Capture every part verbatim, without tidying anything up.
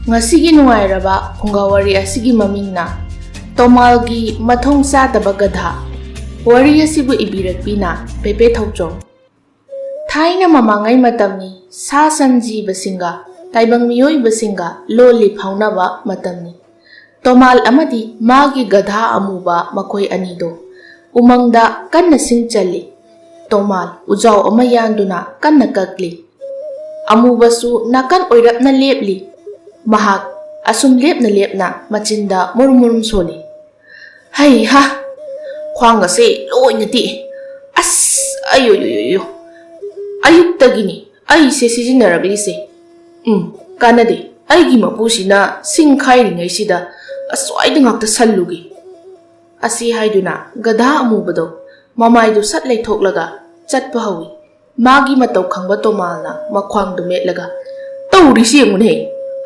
ꯉꯁꯤꯒꯤ ꯅꯨꯡꯉꯥꯏꯔꯕ ꯐꯨꯡꯒꯥꯋꯥꯔꯤ ꯑꯁꯤꯒꯤ ꯃꯃꯤꯡꯅ ꯇꯣꯃꯥꯜꯒꯤ ꯃꯊꯣꯡ ꯆꯥꯗꯕ ꯒꯙꯥ꯫ ꯋꯥꯔꯤ ꯑꯁꯤꯕꯨ ꯏꯕꯤꯔꯛꯄꯤꯅ ꯄꯦꯄꯦ ꯊꯧꯆꯣꯝ꯫ ꯊꯥꯏꯅ ꯃꯃꯥꯡꯉꯩ ꯃꯇꯝꯅꯤ, ꯁꯥ ꯁꯟ ꯖꯤꯕꯁꯤꯡꯒ ꯇꯥꯏꯕꯪ ꯃꯤꯑꯣꯏꯕꯁꯤꯡꯒ ꯂꯣꯜꯂꯤ ꯐꯥꯎꯅꯕ ꯃꯇꯝꯅꯤ꯫ ꯇꯣꯃꯥꯜ ꯑꯃꯗꯤ ꯃꯥꯒꯤ ꯒꯙꯥ ꯑꯃꯨꯕ ꯃꯈꯣꯏ ꯑꯅꯤꯗꯣ ꯎꯃꯪꯗ ꯀꯟꯅ ꯁꯤꯡ ꯆꯜꯂꯤ꯫ ꯇꯣꯃꯥꯜ ꯎꯖꯥꯎ ꯑꯃ ꯌꯥꯟꯗꯨꯅ ꯀꯟꯅ ꯀꯛꯂꯤ꯫ ꯑꯃꯨꯕꯁꯨ ꯅꯥꯀꯟ ꯑꯣꯏꯔꯞꯅ ꯂꯦꯞꯂꯤ꯫ ꯃꯍꯥꯛ ꯑꯁꯨꯝ ꯂꯦꯞꯅ ꯂꯦꯞꯅ ꯃꯆꯤꯟꯗ ꯃꯨꯔꯨꯝ ꯃꯨꯔꯨꯝ ꯁꯣꯜꯂꯤ꯫ "ꯍꯩ ꯍꯥ! ꯈ꯭ꯋꯥꯡ ꯑꯁꯦ ꯂꯣꯏꯅ ꯇꯦꯛꯑꯦ꯫ ꯑꯁ! ꯑꯌꯣ, ꯌꯣ, ꯌꯣ, ꯌꯣ! ꯑꯌꯨꯛꯇꯒꯤꯅꯤ ꯑꯩꯁꯦ ꯁꯤꯖꯤꯟꯅꯔꯛꯂꯤꯁꯦ꯫ ꯎꯝ, ꯀꯥꯟꯅꯗꯦ꯫ ꯑꯩꯒꯤ ꯃꯄꯨꯁꯤꯅ ꯁꯤꯡ ꯈꯥꯏꯔꯤꯉꯩꯁꯤꯗ ꯑꯁ꯭ꯋꯥꯏꯗ ꯉꯥꯛꯇ ꯁꯜꯂꯨꯒꯦ"꯫ ꯑꯁꯤ ꯍꯥꯏꯗꯨꯅ ꯒꯙꯥ ꯑꯃꯨꯕꯗꯣ ꯃꯃꯥꯏꯗꯨ ꯁꯠ ꯂꯩꯊꯣꯛꯂꯒ ꯆꯠꯄ ꯍꯧꯏ꯫ ꯃꯥꯒꯤ ꯃꯇꯧ ꯈꯪꯕ ꯇꯣꯃꯥꯜꯅ ꯃꯈ꯭ꯋꯥꯡꯗꯨ ꯃꯦꯠꯂꯒ, "ꯇꯧꯔꯤꯁꯤ ꯌꯦꯡꯉꯨꯅꯦ!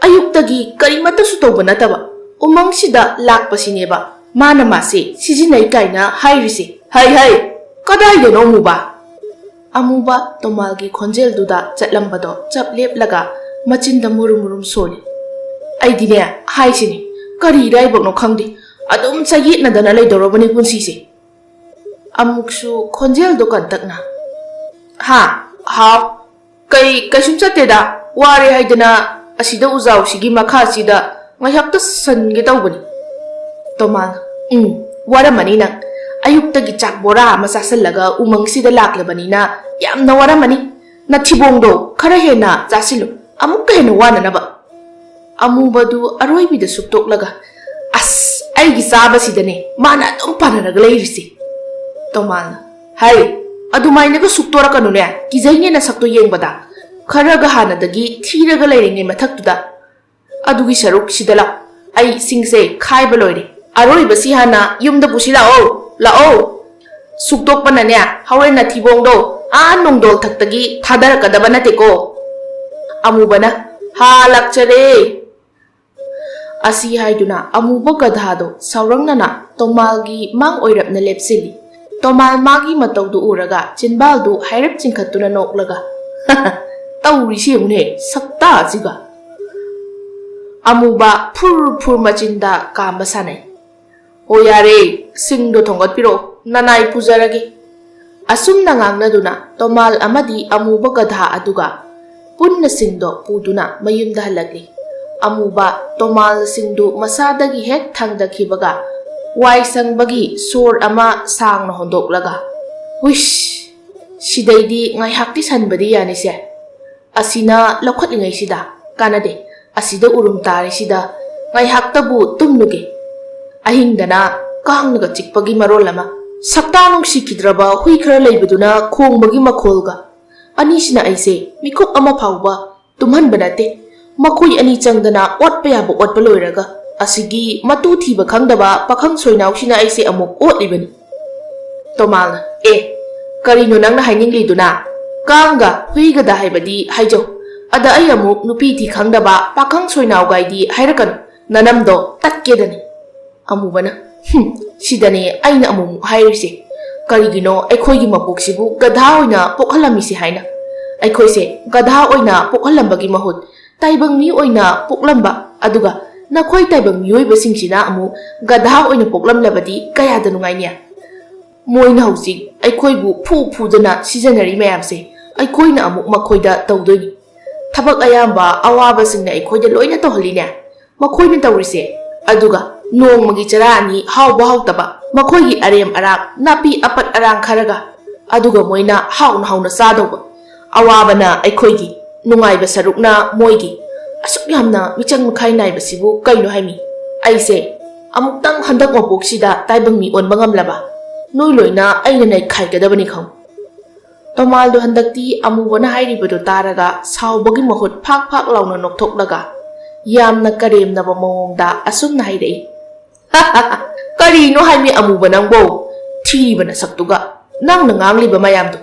ꯑꯌꯨꯛꯇꯒꯤ ꯀꯔꯤꯃꯠꯇꯁꯨ ꯇꯧꯕ ꯅꯠꯇꯕ ꯎꯃꯪꯁꯤꯗ ꯂꯥꯛꯄꯁꯤꯅꯦꯕ ꯃꯥꯅ ꯃꯥꯁꯦ ꯁꯤꯖꯤꯟꯅꯩ ꯀꯥꯏꯅ ꯍꯥꯏꯔꯤꯁꯦ꯫ ꯍꯩ, ꯍꯩ! ꯀꯗꯥꯏꯗꯅꯣ ꯑꯃꯨꯕ?" ꯑꯃꯨꯕ ꯇꯣꯃꯥꯜꯒꯤ ꯈꯣꯟꯖꯦꯜꯗꯨꯗ ꯆꯠꯂꯝꯕꯗꯣ ꯆꯞ ꯂꯦꯞꯂꯒ ꯃꯆꯤꯟꯗ ꯃꯨꯔꯨꯝ ꯃꯨꯔꯨꯝ ꯁꯣꯜꯂꯤ꯫ "ꯑꯩꯗꯤꯅꯦ ꯍꯥꯏꯁꯤꯅꯤ, ꯀꯔꯤ ꯏꯔꯥꯏꯕꯛꯅꯣ ꯈꯪꯗꯦ, ꯑꯗꯨꯝ ꯆꯌꯦꯠꯅꯗꯅ ꯂꯩꯗꯧꯔꯕꯅꯤ ꯄꯨꯟꯁꯤꯁꯦ"꯫ ꯑꯃꯨꯛꯁꯨ ꯈꯣꯟꯖꯦꯜꯗꯣ ꯀꯟꯇꯛꯅ, "ꯍꯥ? ꯍꯥꯎ? ꯀꯩ, ꯀꯩꯁꯨꯝ ꯆꯠꯇꯦꯗ, ꯋꯥꯔꯦ ꯍꯥꯏꯗꯅ ꯑꯁꯤꯗ ꯎꯖꯥꯎꯁꯤꯒꯤ ꯃꯈꯥꯁꯤꯗ ꯉꯥꯏꯍꯥꯛꯇ ꯁꯟꯒꯦ ꯇꯧꯕꯅꯤ"꯫ ꯇꯣꯃꯥꯜ, "ꯎꯝ, ꯋꯥꯔꯝꯃꯅꯤ ꯅꯪ꯫ ꯑꯌꯨꯛꯇꯒꯤ ꯆꯥꯛ ꯕꯣꯔꯥ ꯑꯃ ꯆꯥꯁꯤꯜꯂꯒ ꯎꯃꯪꯁꯤꯗ ꯂꯥꯛꯂꯕꯅꯤꯅ ꯌꯥꯝꯅ ꯋꯥꯔꯝꯃꯅꯤ꯫ ꯅꯊꯤꯕꯣꯡꯗꯣ ꯈꯔ ꯍꯦꯟꯅ ꯆꯥꯁꯤꯜꯂꯨ, ꯑꯃꯨꯛꯀ ꯍꯦꯟꯅ ꯋꯥꯅꯅꯕ"꯫ ꯑꯃꯨꯕꯗꯨ ꯑꯔꯣꯏꯕꯤꯗ ꯁꯨꯛꯇꯣꯛꯂꯒ, "ꯑꯁ, ꯑꯩꯒꯤ ꯆꯥꯕꯁꯤꯗꯅꯦ ꯃꯥꯅ ꯑꯗꯨꯝ ꯄꯥꯟꯅꯔꯒ ꯂꯩꯔꯤꯁꯦ"꯫ ꯇꯣꯃꯥꯜꯅ, "ꯍꯩ, ꯑꯗꯨꯃꯥꯏꯅꯒ ꯁꯨꯛꯇꯣꯔꯛꯀꯅꯨꯅꯦ, ꯀꯤꯖꯩꯅꯦ ꯅꯁꯛꯇꯣ ꯌꯦꯡꯕꯗ꯫ ꯈꯔꯒ ꯍꯥꯟꯅꯗꯒꯤ ꯊꯤꯔꯒ ꯂꯩꯔꯤꯉꯩ ꯃꯊꯛꯇꯨꯗ"꯫ "ꯑꯗꯨꯒꯤ ꯁꯔꯨꯛ ꯁꯤꯗ ꯂꯥꯎ, ꯑꯩ ꯁꯤꯡꯁꯦ ꯈꯥꯏꯕ ꯂꯣꯏꯔꯦ꯫ ꯑꯔꯣꯏꯕꯁꯤ ꯍꯥꯟꯅ ꯌꯨꯝꯗ ꯄꯨꯁꯤ ꯂꯥꯛꯑꯣ, ꯂꯥꯛꯑꯣ꯫ ꯁꯨꯛꯇꯣꯛꯄꯅꯅꯦ ꯍꯣꯔꯦꯟ ꯅꯊꯤꯕꯣꯡꯗꯣ ꯑꯥ ꯅꯣꯡꯗꯣꯜ ꯊꯛꯇꯒꯤ ꯊꯥꯗꯔꯛꯀꯗꯕ ꯅꯠꯇꯦꯀꯣ"꯫ ꯑꯃꯨꯕꯅ, "ꯍꯥ, ꯂꯥꯛꯆꯔꯦ"꯫ ꯑꯁꯤ ꯍꯥꯏꯗꯨꯅ ꯑꯃꯨꯕ ꯒꯙꯥꯗꯣ ꯁꯥꯎꯔꯪꯅꯅ ꯇꯣꯃꯥꯜꯒꯤ ꯃꯥꯡ ꯑꯣꯏꯔꯞꯅ ꯂꯦꯞꯁꯤꯜꯂꯤ꯫ ꯇꯣꯃꯥꯜ ꯃꯥꯒꯤ ꯃꯇꯧꯗꯨ ꯎꯔꯒ ꯆꯤꯟꯕꯥꯜꯗꯨ ꯍꯥꯏꯔꯞ ꯆꯤꯡꯈꯠꯇꯨꯅ ꯅꯣꯛꯂꯒ, "ꯇꯧꯔꯤꯁꯤ ꯌꯦꯡꯉꯨꯅꯦ, ꯁꯛꯇꯥ ꯑꯁꯤꯒ!" ꯑꯃꯨꯕ ꯐꯨꯔ ꯐꯨꯔ ꯃꯆꯤꯟꯗ ꯀꯥꯝꯕ ꯁꯥꯟꯅꯩ꯫ "ꯑꯣ ꯌꯥꯔꯦ, ꯁꯤꯡꯗꯣ ꯊꯣꯡꯒꯠꯄꯤꯔꯛꯑꯣ, ꯅꯅꯥꯏ ꯄꯨꯖꯔꯒꯦ꯫" ꯑꯁꯨꯝꯅ ꯉꯥꯡꯅꯗꯨꯅ ꯇꯣꯃꯥꯜ ꯑꯃꯗꯤ ꯑꯃꯨꯕ ꯒꯙꯥ ꯑꯗꯨꯒ ꯄꯨꯟꯅ ꯁꯤꯡꯗꯣ ꯄꯨꯗꯨꯅ ꯃꯌꯨꯝꯗ ꯍꯜꯂꯛꯂꯤ꯫ ꯑꯃꯨꯕ ꯇꯣꯃꯥꯜ ꯁꯤꯡꯗꯨ ꯃꯁꯥꯗꯒꯤ ꯍꯦꯛ ꯊꯥꯡꯗꯈꯤꯕꯒ ꯋꯥꯏ ꯁꯪꯕꯒꯤ ꯁꯣꯔ ꯑꯃ ꯁꯥꯡꯅ ꯍꯣꯟꯗꯣꯛꯂꯒ, "ꯍꯨꯏꯁ, ꯁꯤꯗꯩꯗꯤ ꯉꯥꯏꯍꯥꯛꯇꯤ ꯁꯟꯕꯗꯤ ꯌꯥꯅꯤꯁꯦ꯫ ꯑꯁꯤꯅ ꯂꯧꯈꯠꯂꯤꯉꯩꯁꯤꯗ ꯀꯥꯟꯅꯗꯦ, ꯑꯁꯤꯗ ꯎꯔꯨꯝ ꯇꯥꯔꯤꯁꯤꯗ ꯉꯥꯏꯍꯥꯛꯇꯕꯨ ꯇꯨꯝꯂꯨꯒꯦ꯫" ꯑꯍꯤꯡꯗꯅ ꯀꯥꯡꯅꯒ ꯆꯤꯛꯄꯒꯤ ꯃꯔꯣꯜ ꯑꯃ, ꯁꯛꯇꯥ ꯅꯨꯡꯁꯤꯈꯤꯗ꯭ꯔꯕ ꯍꯨꯏ ꯈꯔ ꯂꯩꯕꯗꯨꯅ ꯈꯣꯡꯕꯒꯤ ꯃꯈꯣꯜꯒ꯫ ꯑꯅꯤꯁꯤꯅ ꯑꯩꯁꯦ ꯃꯤꯀꯨꯞ ꯑꯃ ꯐꯥꯎꯕ ꯇꯨꯝꯍꯟꯕ ꯅꯠꯇꯦ꯫ ꯃꯈꯣꯏ ꯑꯅꯤ ꯆꯪꯗꯅ ꯑꯣꯠꯄ ꯌꯥꯕ ꯑꯣꯠꯄ ꯂꯣꯏꯔꯒ, ꯑꯁꯤꯒꯤ ꯃꯇꯨ ꯊꯤꯕ ꯈꯪꯗꯕ ꯄꯥꯈꯪ ꯁꯣꯏꯅꯥꯎꯁꯤꯅ ꯑꯩꯁꯦ ꯑꯃꯨꯛ ꯑꯣꯠꯂꯤꯕꯅꯤ꯫ ꯇꯣꯃꯥꯜꯅ, "ꯑꯦ, ꯀꯔꯤꯅꯣ ꯅꯪꯅ ꯍꯥꯏꯅꯤꯡꯂꯤꯗꯨꯅ? ꯀꯥꯡꯒ ꯍꯨꯏꯒꯗ ꯍꯥꯏꯕꯗꯤ ꯍꯥꯏꯖꯧ꯫ ꯑꯗ ꯑꯩ ꯑꯃꯨꯛ ꯅꯨꯄꯤ ꯊꯤ ꯈꯪꯗꯕ ꯄꯥꯈꯪ ꯁꯣꯏꯅꯥꯎꯒꯥꯏꯗꯤ ꯍꯥꯏꯔꯛꯀꯅꯨ, ꯅꯅꯝꯗꯣ ꯇꯠꯀꯦꯗꯅꯤ꯫" ꯑꯃꯨꯕꯅ, "ꯍꯨꯝ, ꯁꯤꯗꯅꯦ ꯑꯩꯅ ꯑꯃꯨꯛ ꯍꯥꯏꯔꯤꯁꯦ꯫ ꯀꯔꯤꯒꯤꯅꯣ ꯑꯩꯈꯣꯏꯒꯤ ꯃꯄꯣꯛꯁꯤꯕꯨ ꯒꯙꯥ ꯑꯣꯏꯅ ꯄꯣꯛꯍꯜꯂꯝꯃꯤꯁꯦ ꯍꯥꯏꯅ? ꯑꯩꯈꯣꯏꯁꯦ ꯒꯙꯥ ꯑꯣꯏꯅ ꯄꯣꯛꯍꯜꯂꯝꯕꯒꯤ ꯃꯍꯨꯠ ꯇꯥꯏꯕꯪ ꯃꯤ ꯑꯣꯏꯅ ꯄꯣꯛꯂꯝꯕ, ꯑꯗꯨꯒ ꯅꯈꯣꯏ ꯇꯥꯏꯕꯪ ꯃꯤꯑꯣꯏꯕꯁꯤꯡꯁꯤꯅ ꯑꯃꯨꯛ ꯒꯙꯥ ꯑꯣꯏꯅ ꯄꯣꯛꯂꯝꯂꯕꯗꯤ ꯀꯌꯥꯗ ꯅꯨꯡꯉꯥꯏꯅꯤ? ꯃꯣꯏꯅ ꯍꯧꯖꯤꯛ ꯑꯩꯈꯣꯏꯕꯨ ꯐꯨ ꯐꯨꯗꯅ ꯁꯤꯖꯤꯟꯅꯔꯤ ꯃꯌꯥꯝꯁꯦ ꯑꯩꯈꯣꯏꯅ ꯑꯃꯨꯛ ꯃꯈꯣꯏꯗ ꯇꯧꯗꯣꯏꯅꯤ꯫ ꯊꯕꯛ ꯑꯌꯥꯝꯕ ꯑꯋꯥꯕꯁꯤꯡꯅ ꯑꯩꯈꯣꯏꯗ ꯂꯣꯏꯅ ꯇꯧꯍꯜꯂꯤꯅꯦ꯫ ꯃꯈꯣꯏꯅ ꯇꯧꯔꯤꯁꯦ, ꯑꯗꯨꯒ ꯅꯣꯡꯃꯒꯤ ꯆꯔꯥ ꯑꯅꯤ ꯍꯥꯎꯕ ꯍꯥꯎꯇꯕ, ꯃꯈꯣꯏꯒꯤ ꯑꯔꯦꯝ ꯑꯔꯥꯛ, ꯅꯥꯄꯤ ꯑꯄꯠ ꯑꯔꯥꯡ ꯈꯔꯒ, ꯑꯗꯨꯒ ꯃꯣꯏꯅ ꯍꯥꯎꯅ ꯍꯥꯎꯅ ꯆꯥꯗꯧꯕ꯫ ꯑꯋꯥꯕꯅ ꯑꯩꯈꯣꯏꯒꯤ, ꯅꯨꯡꯉꯥꯏꯕ ꯁꯔꯨꯛꯅ ꯃꯣꯏꯒꯤ꯫ ꯑꯁꯨꯛ ꯌꯥꯝꯅ ꯃꯤꯆꯪ ꯃꯤꯈꯥꯏ ꯅꯥꯏꯕꯁꯤꯕꯨ ꯀꯩꯅꯣ ꯍꯥꯏꯃꯤ? ꯑꯩꯁꯦ ꯑꯃꯨꯛꯇꯪ ꯍꯟꯗꯛ ꯃꯄꯣꯛꯁꯤꯗ ꯇꯥꯏꯕꯪ ꯃꯤ ꯑꯣꯟꯕ ꯉꯝꯂꯕ ꯅꯣꯏ ꯂꯣꯏꯅ ꯑꯩꯅ ꯅꯩꯈꯥꯏꯒꯗꯕꯅꯤ ꯈꯪꯉꯨ꯫" ꯇꯣꯃꯥꯜꯗꯣ ꯍꯟꯗꯛꯇꯤ ꯑꯃꯨꯕꯅ ꯍꯥꯏꯔꯤꯕꯗꯨ ꯇꯥꯔꯒ ꯁꯥꯎꯕꯒꯤ ꯃꯍꯨꯠ ꯐꯥꯛ ꯐꯥꯛ ꯂꯥꯎꯅ ꯅꯣꯛꯊꯣꯛꯂꯒ ꯌꯥꯝꯅ ꯀꯔꯦꯝꯅꯕ ꯃꯑꯣꯡꯗ ꯑꯁꯨꯝꯅ ꯍꯥꯏꯔꯛꯏ꯫ "ꯀꯔꯤꯅꯣ ꯍꯥꯏꯃꯤ ꯑꯃꯨꯕ ꯅꯪꯕꯣ? ꯊꯤꯔꯤꯕ ꯅꯁꯛꯇꯨꯒ ꯅꯪꯅ ꯉꯥꯡꯂꯤꯕ ꯃꯌꯥꯝꯗꯣ꯫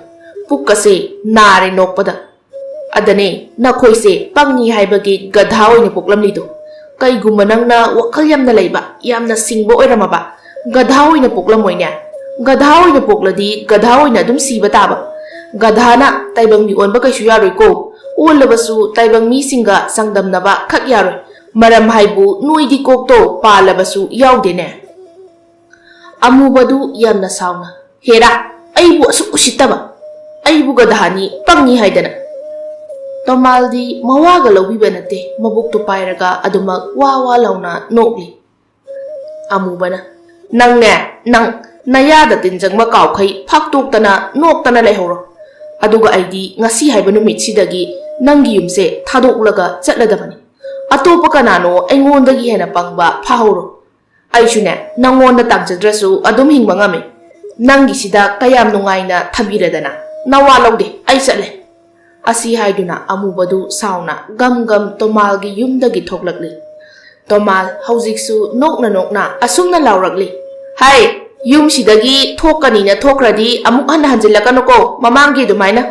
ꯄꯨꯛꯀꯁꯦ ꯅꯥꯔꯦ ꯅꯣꯛꯄꯗ꯫ ꯑꯗꯅꯦ ꯅꯈꯣꯏꯁꯦ ꯄꯪꯉꯤ ꯍꯥꯏꯕꯒꯤ ꯒꯙꯥ ꯑꯣꯏꯅ ꯄꯣꯛꯂꯝꯂꯤꯗꯣ꯫ ꯀꯩꯒꯨꯝꯕ ꯅꯪꯅ ꯋꯥꯈꯜ ꯌꯥꯝꯅ ꯂꯩꯕ, ꯌꯥꯝꯅ ꯁꯤꯡꯕ ꯑꯣꯏꯔꯝꯃꯕ, ꯒꯙꯥ ꯑꯣꯏꯅ ꯄꯣꯛꯂꯝꯃꯣꯏꯅꯦ꯫ ꯒꯙꯥ ꯑꯣꯏꯅ ꯄꯣꯛꯂꯗꯤ ꯒꯙꯥ ꯑꯣꯏꯅ ꯑꯗꯨꯝ ꯁꯤꯕ ꯇꯥꯕ꯫ ꯒꯙꯥꯅ ꯇꯥꯏꯕꯪ ꯃꯤ ꯑꯣꯟꯕ ꯀꯩꯁꯨ ꯌꯥꯔꯣꯏꯀꯣ꯫ ꯑꯣꯜꯂꯕꯁꯨ ꯇꯥꯏꯕꯪ ꯃꯤꯁꯤꯡꯒ ꯆꯥꯡꯗꯝꯅꯕ ꯈꯛ ꯌꯥꯔꯣꯏ꯫ ꯃꯔꯝ ꯍꯥꯏꯕꯨ ꯅꯣꯏꯗꯤ ꯀꯣꯛꯇꯣ ꯄꯥꯜꯂꯕꯁꯨ ꯌꯥꯎꯗꯦꯅꯦ꯫ ꯑꯃꯨꯕꯗꯨ ꯌꯥꯝꯅ ꯁꯥꯎꯅ, "ꯍꯦꯔꯥ, ꯑꯩꯕꯨ ꯑꯁꯨꯛ ꯎꯁꯤꯠꯇꯕ? ꯑꯩꯕꯨ ꯒꯙꯥꯅꯤ, ꯄꯪꯉꯤ ꯍꯥꯏꯗꯅ?" ꯇꯣꯃꯥꯜꯗꯤ ꯃꯋꯥꯒ ꯂꯧꯕꯤꯕ ꯅꯠꯇꯦ, ꯃꯕꯨꯛꯇꯨ ꯄꯥꯏꯔꯒ ꯑꯗꯨꯃꯛ ꯋꯥ ꯋꯥ ꯂꯥꯎꯅ ꯅꯣꯛꯂꯤ꯫ ꯑꯃꯨꯕꯅ, "ꯅꯪꯅꯦ, ꯅꯪ ꯅꯌꯥꯗ ꯇꯤꯟ ꯆꯪꯕ ꯀꯥꯎꯈꯩ ꯐꯥꯛꯇꯣꯛꯇꯅ ꯅꯣꯛꯇꯅ ꯂꯩꯍꯧꯔꯣ꯫ ꯑꯗꯨꯒ ꯑꯩꯗꯤ ꯉꯁꯤ ꯍꯥꯏꯕ ꯅꯨꯃꯤꯠꯁꯤꯗꯒꯤ ꯅꯪꯒꯤ ꯌꯨꯝꯁꯦ ꯊꯥꯗꯣꯛꯂꯒ ꯆꯠꯂꯗꯕꯅꯤ꯫ ꯑꯇꯣꯞꯄ ꯀꯅꯥꯅꯣ ꯑꯩꯉꯣꯟꯗꯒꯤ ꯍꯦꯟꯅ ꯄꯪꯕ ꯐꯥꯍꯧꯔꯣ꯫ ꯑꯩꯁꯨꯅꯦ, ꯅꯪꯉꯣꯟꯗ ꯇꯥꯡꯖꯗ꯭ꯔꯁꯨ ꯑꯗꯨꯝ ꯍꯤꯡꯕ ꯉꯝꯃꯤ꯫ ꯅꯪꯒꯤꯁꯤꯗ ꯀꯌꯥꯝ ꯅꯨꯡꯉꯥꯏꯅ ꯊꯝꯕꯤꯔꯗꯅ꯫ ꯅꯋꯥ ꯂꯧꯗꯦ, ꯑꯩ ꯆꯠꯂꯦ꯫" ꯑꯁꯤ ꯍꯥꯏꯗꯨꯅ ꯑꯃꯨꯕꯗꯨ ꯁꯥꯎꯅ ꯒꯝ ꯒꯝ ꯇꯣꯃꯥꯜꯒꯤ ꯌꯨꯝꯗꯒꯤ ꯊꯣꯛꯂꯛꯂꯤ꯫ ꯇꯣꯃꯥꯜ ꯍꯧꯖꯤꯛꯁꯨ ꯅꯣꯛꯅ ꯅꯣꯛꯅ ꯑꯁꯨꯝꯅ ꯂꯥꯎꯔꯛꯂꯤ, "ꯍꯥꯏ, ꯌꯨꯝꯁꯤꯗꯒꯤ ꯊꯣꯛꯀꯅꯤꯅ ꯊꯣꯛꯈ꯭ꯔꯗꯤ ꯑꯃꯨꯛ ꯍꯟꯅ ꯍꯟꯖꯤꯜꯂꯛꯀꯅꯨꯀꯣ, ꯃꯃꯥꯡꯒꯤ ꯑꯗꯨꯃꯥꯏꯅ꯫"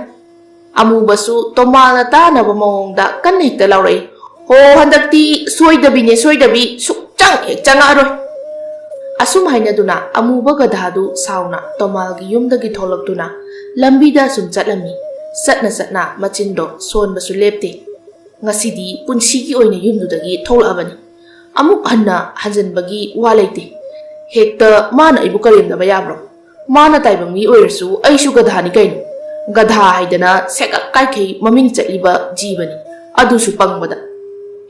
ꯑꯃꯨꯕꯁꯨ ꯇꯣꯃꯥꯜꯅ ꯇꯥꯅꯕ ꯃꯑꯣꯡꯗ ꯀꯟꯅ ꯍꯦꯛꯇ ꯂꯥꯎꯔꯛꯏ, "ꯍꯣ, ꯍꯟꯗꯛꯇꯤ ꯁꯣꯏꯗꯕꯤꯅꯦ, ꯁꯣꯏꯗꯕꯤ, ꯁꯨꯛꯆꯪ ꯍꯦꯛ ꯆꯪꯉꯛꯑꯔꯣꯏ꯫" ꯑꯁꯨꯝ ꯍꯥꯏꯅꯗꯨꯅ ꯑꯃꯨꯕ ꯒꯙꯥꯗꯨ ꯁꯥꯎꯅ ꯇꯣꯃꯥꯜꯒꯤ ꯌꯨꯝꯗꯒꯤ ꯊꯣꯛꯂꯛꯇꯨꯅ ꯂꯝꯕꯤꯗ ꯁꯨꯝ ꯆꯠꯂꯝꯃꯤ꯫ ꯆꯠꯅ ꯆꯠꯅ ꯃꯆꯤꯟꯗꯣ ꯁꯣꯟꯕꯁꯨ ꯂꯦꯞꯇꯦ꯫ ꯉꯁꯤꯗꯤ ꯄꯨꯟꯁꯤꯒꯤ ꯑꯣꯏꯅ ꯌꯨꯝꯗꯨꯗꯒꯤ ꯊꯣꯛꯂꯛꯑꯕꯅꯤ꯫ ꯑꯃꯨꯛ ꯍꯟꯅ ꯍꯟꯖꯤꯟꯕꯒꯤ ꯋꯥ ꯂꯩꯇꯦ꯫ ꯍꯦꯛꯇ ꯃꯥꯅ ꯑꯩꯕꯨ ꯀꯔꯦꯝꯅꯕ ꯌꯥꯕ꯭ꯔꯣ? ꯃꯥꯅ ꯇꯥꯏꯕꯪ ꯃꯤ ꯑꯣꯏꯔꯁꯨ ꯑꯩꯁꯨ ꯒꯙꯥꯅꯤ ꯀꯩꯅꯣ꯫ ꯒꯙꯥ ꯍꯥꯏꯗꯅ ꯁꯦꯒꯛ ꯀꯥꯏꯈꯩ ꯃꯃꯤꯡ ꯆꯠꯂꯤꯕ ꯖꯤꯕꯅꯤ꯫ ꯑꯗꯨꯁꯨ ꯄꯪꯕꯗ꯫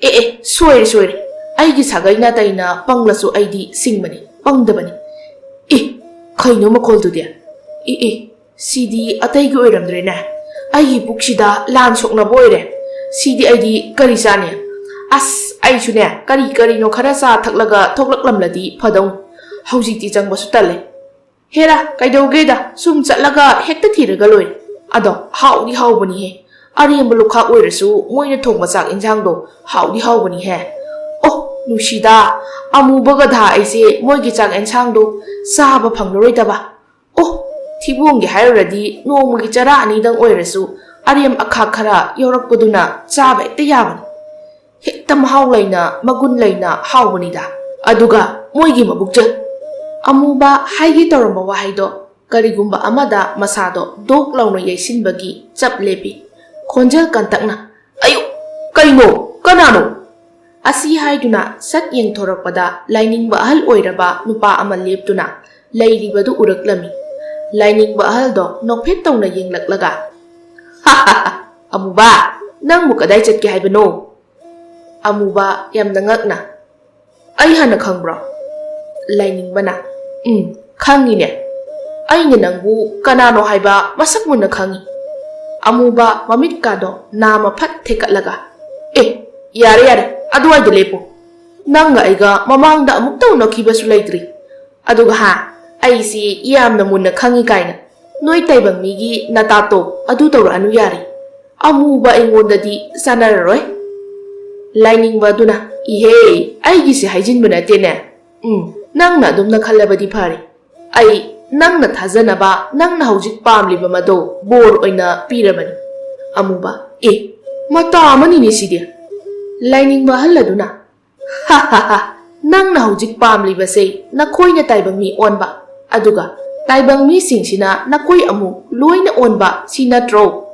ꯑꯦ ꯑꯦ, ꯁꯣꯏꯔꯦ ꯁꯣꯏꯔꯦ꯫ ꯑꯩꯒꯤ ꯁꯥꯒꯩ ꯅꯥꯇꯩꯅ ꯄꯪꯂꯁꯨ ꯑꯩꯗꯤ ꯁꯤꯡꯕꯅꯤ, ꯄꯪꯗꯕꯅꯤ꯫ ꯑꯦ, ꯀꯩꯅꯣ ꯃꯈꯣꯜꯗꯨꯗꯤ? ꯑꯦ ꯑꯦ, ꯁꯤꯗꯤ ꯑꯇꯩꯒꯤ ꯑꯣꯏꯔꯝꯗ꯭ꯔꯦꯅꯦ꯫ ꯑꯩꯒꯤ ꯄꯨꯛꯁꯤꯗ ꯂꯥꯟ ꯁꯣꯛꯅꯕ ꯑꯣꯏꯔꯦ꯫ ꯁꯤꯗꯤ ꯑꯩꯗꯤ ꯀꯔꯤ ꯆꯥꯅꯤ? ꯑꯁ, ꯑꯩꯁꯨꯅꯦ, ꯀꯔꯤ ꯀꯔꯤꯅꯣ ꯈꯔ ꯆꯥ ꯊꯛꯂꯒ ꯊꯣꯛꯂꯛꯂꯝꯂꯗꯤ ꯐꯗꯧꯅꯤ꯫ ꯍꯧꯖꯤꯛꯇꯤ ꯆꯪꯕꯁꯨ ꯇꯜꯂꯦ꯫ ꯍꯦꯔꯥ, ꯀꯩꯗꯧꯒꯦꯗ, ꯁꯨꯝ ꯆꯠꯂꯒ ꯍꯦꯛꯇ ꯊꯤꯔꯒ ꯂꯣꯏꯔꯦ꯫ ꯑꯗꯣ ꯍꯥꯎꯗꯤ ꯍꯥꯎꯕꯅꯤꯍꯦ꯫ ꯑꯔꯦꯝꯕ ꯂꯨꯈꯥꯛ ꯑꯣꯏꯔꯁꯨ ꯃꯣꯏꯅ ꯊꯣꯡꯕ ꯆꯥꯛ ꯏꯟꯖꯥꯡꯗꯣ ꯍꯥꯎꯗꯤ ꯍꯥꯎꯕꯅꯤꯍꯦ꯫ ꯑꯣ, ꯅꯨꯡꯁꯤꯗ, ꯑꯃꯨꯕ ꯒꯙꯥ ꯑꯩꯁꯦ ꯃꯣꯏꯒꯤ ꯆꯥꯛ ꯏꯟꯁꯥꯡꯗꯣ ꯆꯥꯕ ꯐꯪꯂꯔꯣꯏꯗꯕ꯫ ꯑꯣ, ꯊꯤꯕꯣꯡꯒꯤ ꯍꯥꯏꯔꯨꯔꯗꯤ ꯅꯣꯡꯃꯒꯤ ꯆꯔꯥ ꯑꯅꯤꯗꯪ ꯑꯣꯏꯔꯁꯨ ꯑꯔꯦꯝ ꯑꯈꯥꯛ ꯈꯔ ꯌꯥꯎꯔꯛꯄꯗꯨꯅ ꯆꯥꯕ ꯍꯦꯛꯇ ꯌꯥꯕꯅꯤ꯫ ꯍꯦꯛꯇ ꯃꯍꯥꯎ ꯂꯩꯅ, ꯃꯒꯨꯟ ꯂꯩꯅ ꯍꯥꯎꯕꯅꯤꯗ꯫ ꯑꯗꯨꯒ ꯃꯣꯏꯒꯤ ꯃꯕꯨꯛꯆ-, ꯑꯃꯨꯕ ꯍꯥꯏꯒꯦ ꯇꯧꯔꯝꯕ ꯋꯥꯍꯩꯗꯣ ꯀꯔꯤꯒꯨꯝꯕ ꯑꯃꯗ ꯃꯁꯥꯗꯣ ꯗꯣꯛ ꯂꯥꯎꯅ ꯌꯩꯁꯤꯟꯕꯒꯤ ꯆꯞ ꯂꯦꯞꯄꯤ꯫ ꯈꯣꯟꯖꯦꯜ ꯀꯟꯇꯛꯅ, "ꯑꯌꯨ! ꯀꯩꯅꯣ? ꯀꯅꯥꯅꯣ?" ꯑꯁꯤ ꯍꯥꯏꯗꯨꯅ ꯁꯠ ꯌꯦꯡꯊꯣꯔꯛꯄꯗ ꯂꯥꯏꯅꯤꯡꯕ ꯑꯍꯜ ꯑꯣꯏꯔꯕ ꯅꯨꯄꯥ ꯑꯃ ꯂꯦꯞꯇꯨꯅ ꯂꯩꯔꯤꯕꯗꯨ ꯎꯔꯛꯂꯝꯃꯤ꯫ ꯂꯥꯏꯅꯤꯡꯕ ꯑꯍꯜꯗꯣ ꯅꯣꯛꯐꯦꯠ ꯇꯧꯅ ꯌꯦꯡꯂꯛꯂꯒ, "ꯑꯃꯨꯕ, ꯅꯪꯕꯨ ꯀꯗꯥꯏ ꯆꯠꯀꯦ ꯍꯥꯏꯕꯅꯣ?" ꯑꯃꯨꯕ ꯌꯥꯝꯅ ꯉꯛꯅ, "ꯑꯩ ꯍꯥꯟꯅ ꯈꯪꯕ꯭ꯔꯣ?" ꯂꯥꯏꯅꯤꯡꯕꯅ, "ꯎꯝ, ꯈꯪꯉꯤꯅꯦ꯫ ꯑꯩꯅ ꯅꯪꯕꯨ ꯀꯅꯥꯅꯣ ꯍꯥꯏꯕ ꯃꯁꯛ ꯃꯨꯟꯅ ꯈꯪꯉꯤ꯫" ꯑꯃꯨꯕ ꯃꯃꯤꯠꯀꯥꯗꯣ ꯅꯥꯝꯃ ꯐꯠ ꯊꯦꯛꯀꯠꯂꯒ, "ꯑꯦ, ꯌꯥꯔꯦ, ꯌꯥꯔꯦ, ꯑꯗꯨꯋꯥꯏꯗ ꯂꯦꯞꯄꯨ꯫ ꯅꯪꯒ ꯑꯩꯒ ꯃꯃꯥꯡꯗ ꯑꯃꯨꯛꯇ ꯎꯅꯈꯤꯕꯁꯨ ꯂꯩꯇ꯭ꯔꯤ꯫ ꯑꯗꯨꯒ ꯍꯥ, ꯑꯩꯁꯤ ꯌꯥꯝꯅ ꯃꯨꯟꯅ ꯈꯪꯉꯤ ꯀꯥꯏꯅ ꯅꯣꯏ ꯇꯥꯏꯕꯪ ꯃꯤꯒꯤ ꯅꯇꯥꯇꯣꯞ ꯑꯗꯨ ꯇꯧꯔꯛꯑꯅꯨ ꯌꯥꯔꯦ꯫ ꯑꯃꯨꯕ ꯑꯩꯉꯣꯟꯗꯗꯤ ꯆꯥꯟꯅꯔꯔꯣꯏ꯫" ꯂꯥꯏꯅꯤꯡꯕ ꯑꯗꯨꯅ, "ꯏꯍꯦ, ꯑꯩꯒꯤꯁꯦ ꯍꯥꯏꯖꯤꯟꯕ ꯅꯠꯇꯦꯅꯦ꯫ ꯎꯝ, ꯅꯪꯅ ꯑꯗꯨꯝꯅ ꯈꯜꯂꯕꯗꯤ ꯐꯔꯦ꯫ ꯑꯩ ꯅꯪꯅ ꯊꯥꯖꯅꯕ, ꯅꯪꯅ ꯍꯧꯖꯤꯛ ꯄꯥꯝꯂꯤꯕ ꯃꯗꯣ ꯕꯣꯔ ꯑꯣꯏꯅ ꯄꯤꯔꯕꯅꯤ꯫" ꯑꯃꯨꯕ, "ꯑꯦ, ꯃꯇꯥ ꯑꯃꯅꯤꯅꯦ ꯁꯤꯗꯤ꯫" ꯂꯥꯏꯅꯤꯡꯕ ꯑꯍꯜ ꯑꯗꯨꯅ, "ꯍꯥ ꯍꯥ ꯍꯥ, ꯅꯪꯅ ꯍꯧꯖꯤꯛ ꯄꯥꯝꯂꯤꯕꯁꯦ ꯅꯈꯣꯏꯅ ꯇꯥꯏꯕꯪ ꯃꯤ ꯑꯣꯟꯕ, ꯑꯗꯨꯒ ꯇꯥꯏꯕꯪ ꯃꯤꯁꯤꯡꯁꯤꯅ ꯅꯈꯣꯏ ꯑꯃꯨꯛ ꯂꯣꯏꯅ ꯑꯣꯟꯕ, ꯁꯤ ꯅꯠꯇ꯭ꯔꯣ?"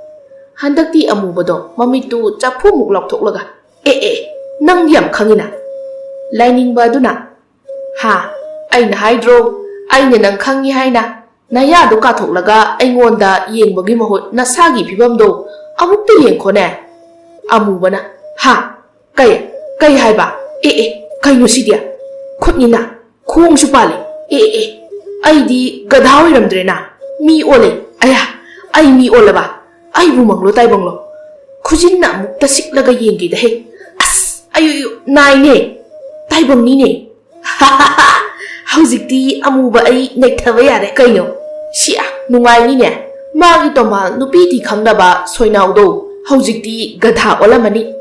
ꯍꯟꯗꯛꯇꯤ ꯑꯃꯨꯕꯗꯣ ꯃꯃꯤꯠꯇꯨ ꯆꯐꯨꯃꯨꯛ ꯂꯥꯎꯊꯣꯛꯂꯒ, "ꯑꯦ ꯑꯦ, ꯅꯪ ꯌꯥꯝ ꯈꯪꯉꯤꯅ꯫" ꯂꯥꯏꯅꯤꯡꯕ ꯑꯗꯨꯅ, "ꯍꯥ, ꯑꯩꯅ ꯍꯥꯏꯗ꯭ꯔꯣ, ꯑꯩꯅ ꯅꯪ ꯈꯪꯉꯤ ꯍꯥꯏꯅ? ꯅꯌꯥꯗꯣ ꯀꯥꯊꯣꯛꯂꯒ ꯑꯩꯉꯣꯟꯗ ꯌꯦꯡꯕꯒꯤ ꯃꯍꯨꯠ ꯅꯁꯥꯒꯤ ꯐꯤꯕꯝꯗꯣ ꯑꯃꯨꯛꯇ ꯌꯦꯡꯈꯣꯅꯦ꯫" ꯑꯃꯨꯕꯅ, "ꯍꯥ, ꯀꯩ, ꯀꯩ ꯍꯥꯏꯕ? ꯑꯦ ꯑꯦ, ꯀꯩꯅꯣ ꯁꯤꯗꯤ? ꯈꯨꯠꯅꯤꯅ, ꯈꯣꯡꯁꯨ ꯄꯥꯜꯂꯤ꯫ ꯑꯦ ꯑꯦ, ꯑꯩꯗꯤ ꯒꯙꯥ ꯑꯣꯏꯔꯝꯗ꯭ꯔꯦꯅ, ꯃꯤ ꯑꯣꯜꯂꯦ꯫ ꯑꯌꯥ, ꯑꯩ ꯃꯤ ꯑꯣꯜꯂꯕ? ꯑꯩꯕꯨ ꯃꯪꯂꯣ ꯇꯥꯏꯕꯪꯂꯣ? ꯈꯨꯖꯤꯟꯅ ꯑꯃꯨꯛꯇ ꯁꯤꯛꯂꯒ ꯌꯦꯡꯒꯦꯗ ꯍꯦ꯫ ꯑꯁ, ꯑꯌꯨ, ꯑꯌꯨ, ꯅꯥꯏꯅꯦ, ꯇꯥꯏꯕꯪꯅꯤꯅꯦ꯫" ꯍꯧꯖꯤꯛꯇꯤ ꯑꯃꯨꯕ ꯑꯩ ꯅꯩꯊꯕ ꯌꯥꯔꯦ꯫ ꯀꯩꯅꯣ? ꯁꯤꯌꯥ, ꯅꯨꯡꯉꯥꯏꯅꯤꯅꯦ꯫ ꯃꯥꯒꯤ ꯇꯣꯃꯥꯜ ꯅꯨꯄꯤꯗꯤ ꯈꯪꯅꯕ ꯁꯣꯏꯅꯥꯎꯗꯣ ꯍꯧꯖꯤꯛꯇꯤ ꯒꯙꯥ ꯑꯣꯜꯂꯝꯃꯅꯤ꯫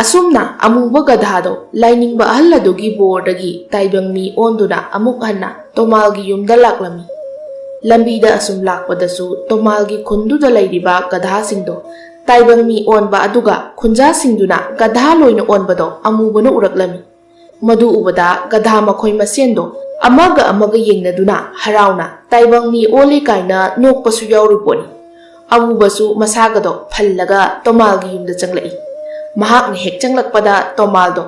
ꯑꯁꯨꯝꯅ ꯑꯃꯨꯕ ꯒꯙꯥꯗꯣ ꯂꯥꯏꯅꯤꯡꯕ ꯑꯍꯜ ꯑꯗꯨꯒꯤ ꯕꯣꯔꯗꯒꯤ ꯇꯥꯏꯕꯪ ꯃꯤ ꯑꯣꯟꯗꯨꯅ ꯑꯃꯨꯛ ꯍꯟꯅ ꯇꯣꯃꯥꯜꯒꯤ ꯌꯨꯝꯗ ꯂꯥꯛꯂꯝꯃꯤ꯫ ꯂꯝꯕꯤꯗ ꯑꯁꯨꯝ ꯂꯥꯛꯄꯗꯁꯨ ꯇꯣꯃꯥꯜꯒꯤ ꯈꯨꯟꯗꯨꯗ ꯂꯩꯔꯤꯕ ꯒꯙꯥꯁꯤꯡꯗꯣ ꯇꯥꯏꯕꯪ ꯃꯤ ꯑꯣꯟꯕ ꯑꯗꯨꯒ ꯈꯨꯟꯖꯥꯁꯤꯡꯗꯨꯅ ꯒꯙꯥ ꯂꯣꯏꯅ ꯑꯣꯟꯕꯗꯣ ꯑꯃꯨꯕꯅ ꯎꯔꯛꯂꯝꯃꯤ꯫ ꯃꯗꯨ ꯎꯕꯗ ꯒꯙꯥ ꯃꯈꯣꯏ ꯃꯁꯦꯟꯗꯣ ꯑꯃꯒ ꯑꯃꯒ ꯌꯦꯡꯅꯗꯨꯅ ꯍꯔꯥꯎꯅ ꯇꯥꯏꯕꯪ ꯃꯤ ꯑꯣꯜꯂꯦ ꯀꯥꯏꯅ ꯅꯣꯛꯄꯁꯨ ꯌꯥꯎꯔꯤ ꯄꯣꯠꯅꯤ꯫ ꯑꯃꯨꯕꯁꯨ ꯃꯁꯥꯒꯗꯣ ꯐꯜꯂꯒ ꯇꯣꯃꯥꯜꯒꯤ ꯌꯨꯝꯗ ꯆꯪꯂꯛꯏ꯫ ꯃꯍꯥꯛꯅ ꯍꯦꯛ ꯆꯪꯂꯛꯄꯗ ꯇꯣꯃꯥꯜꯗꯣ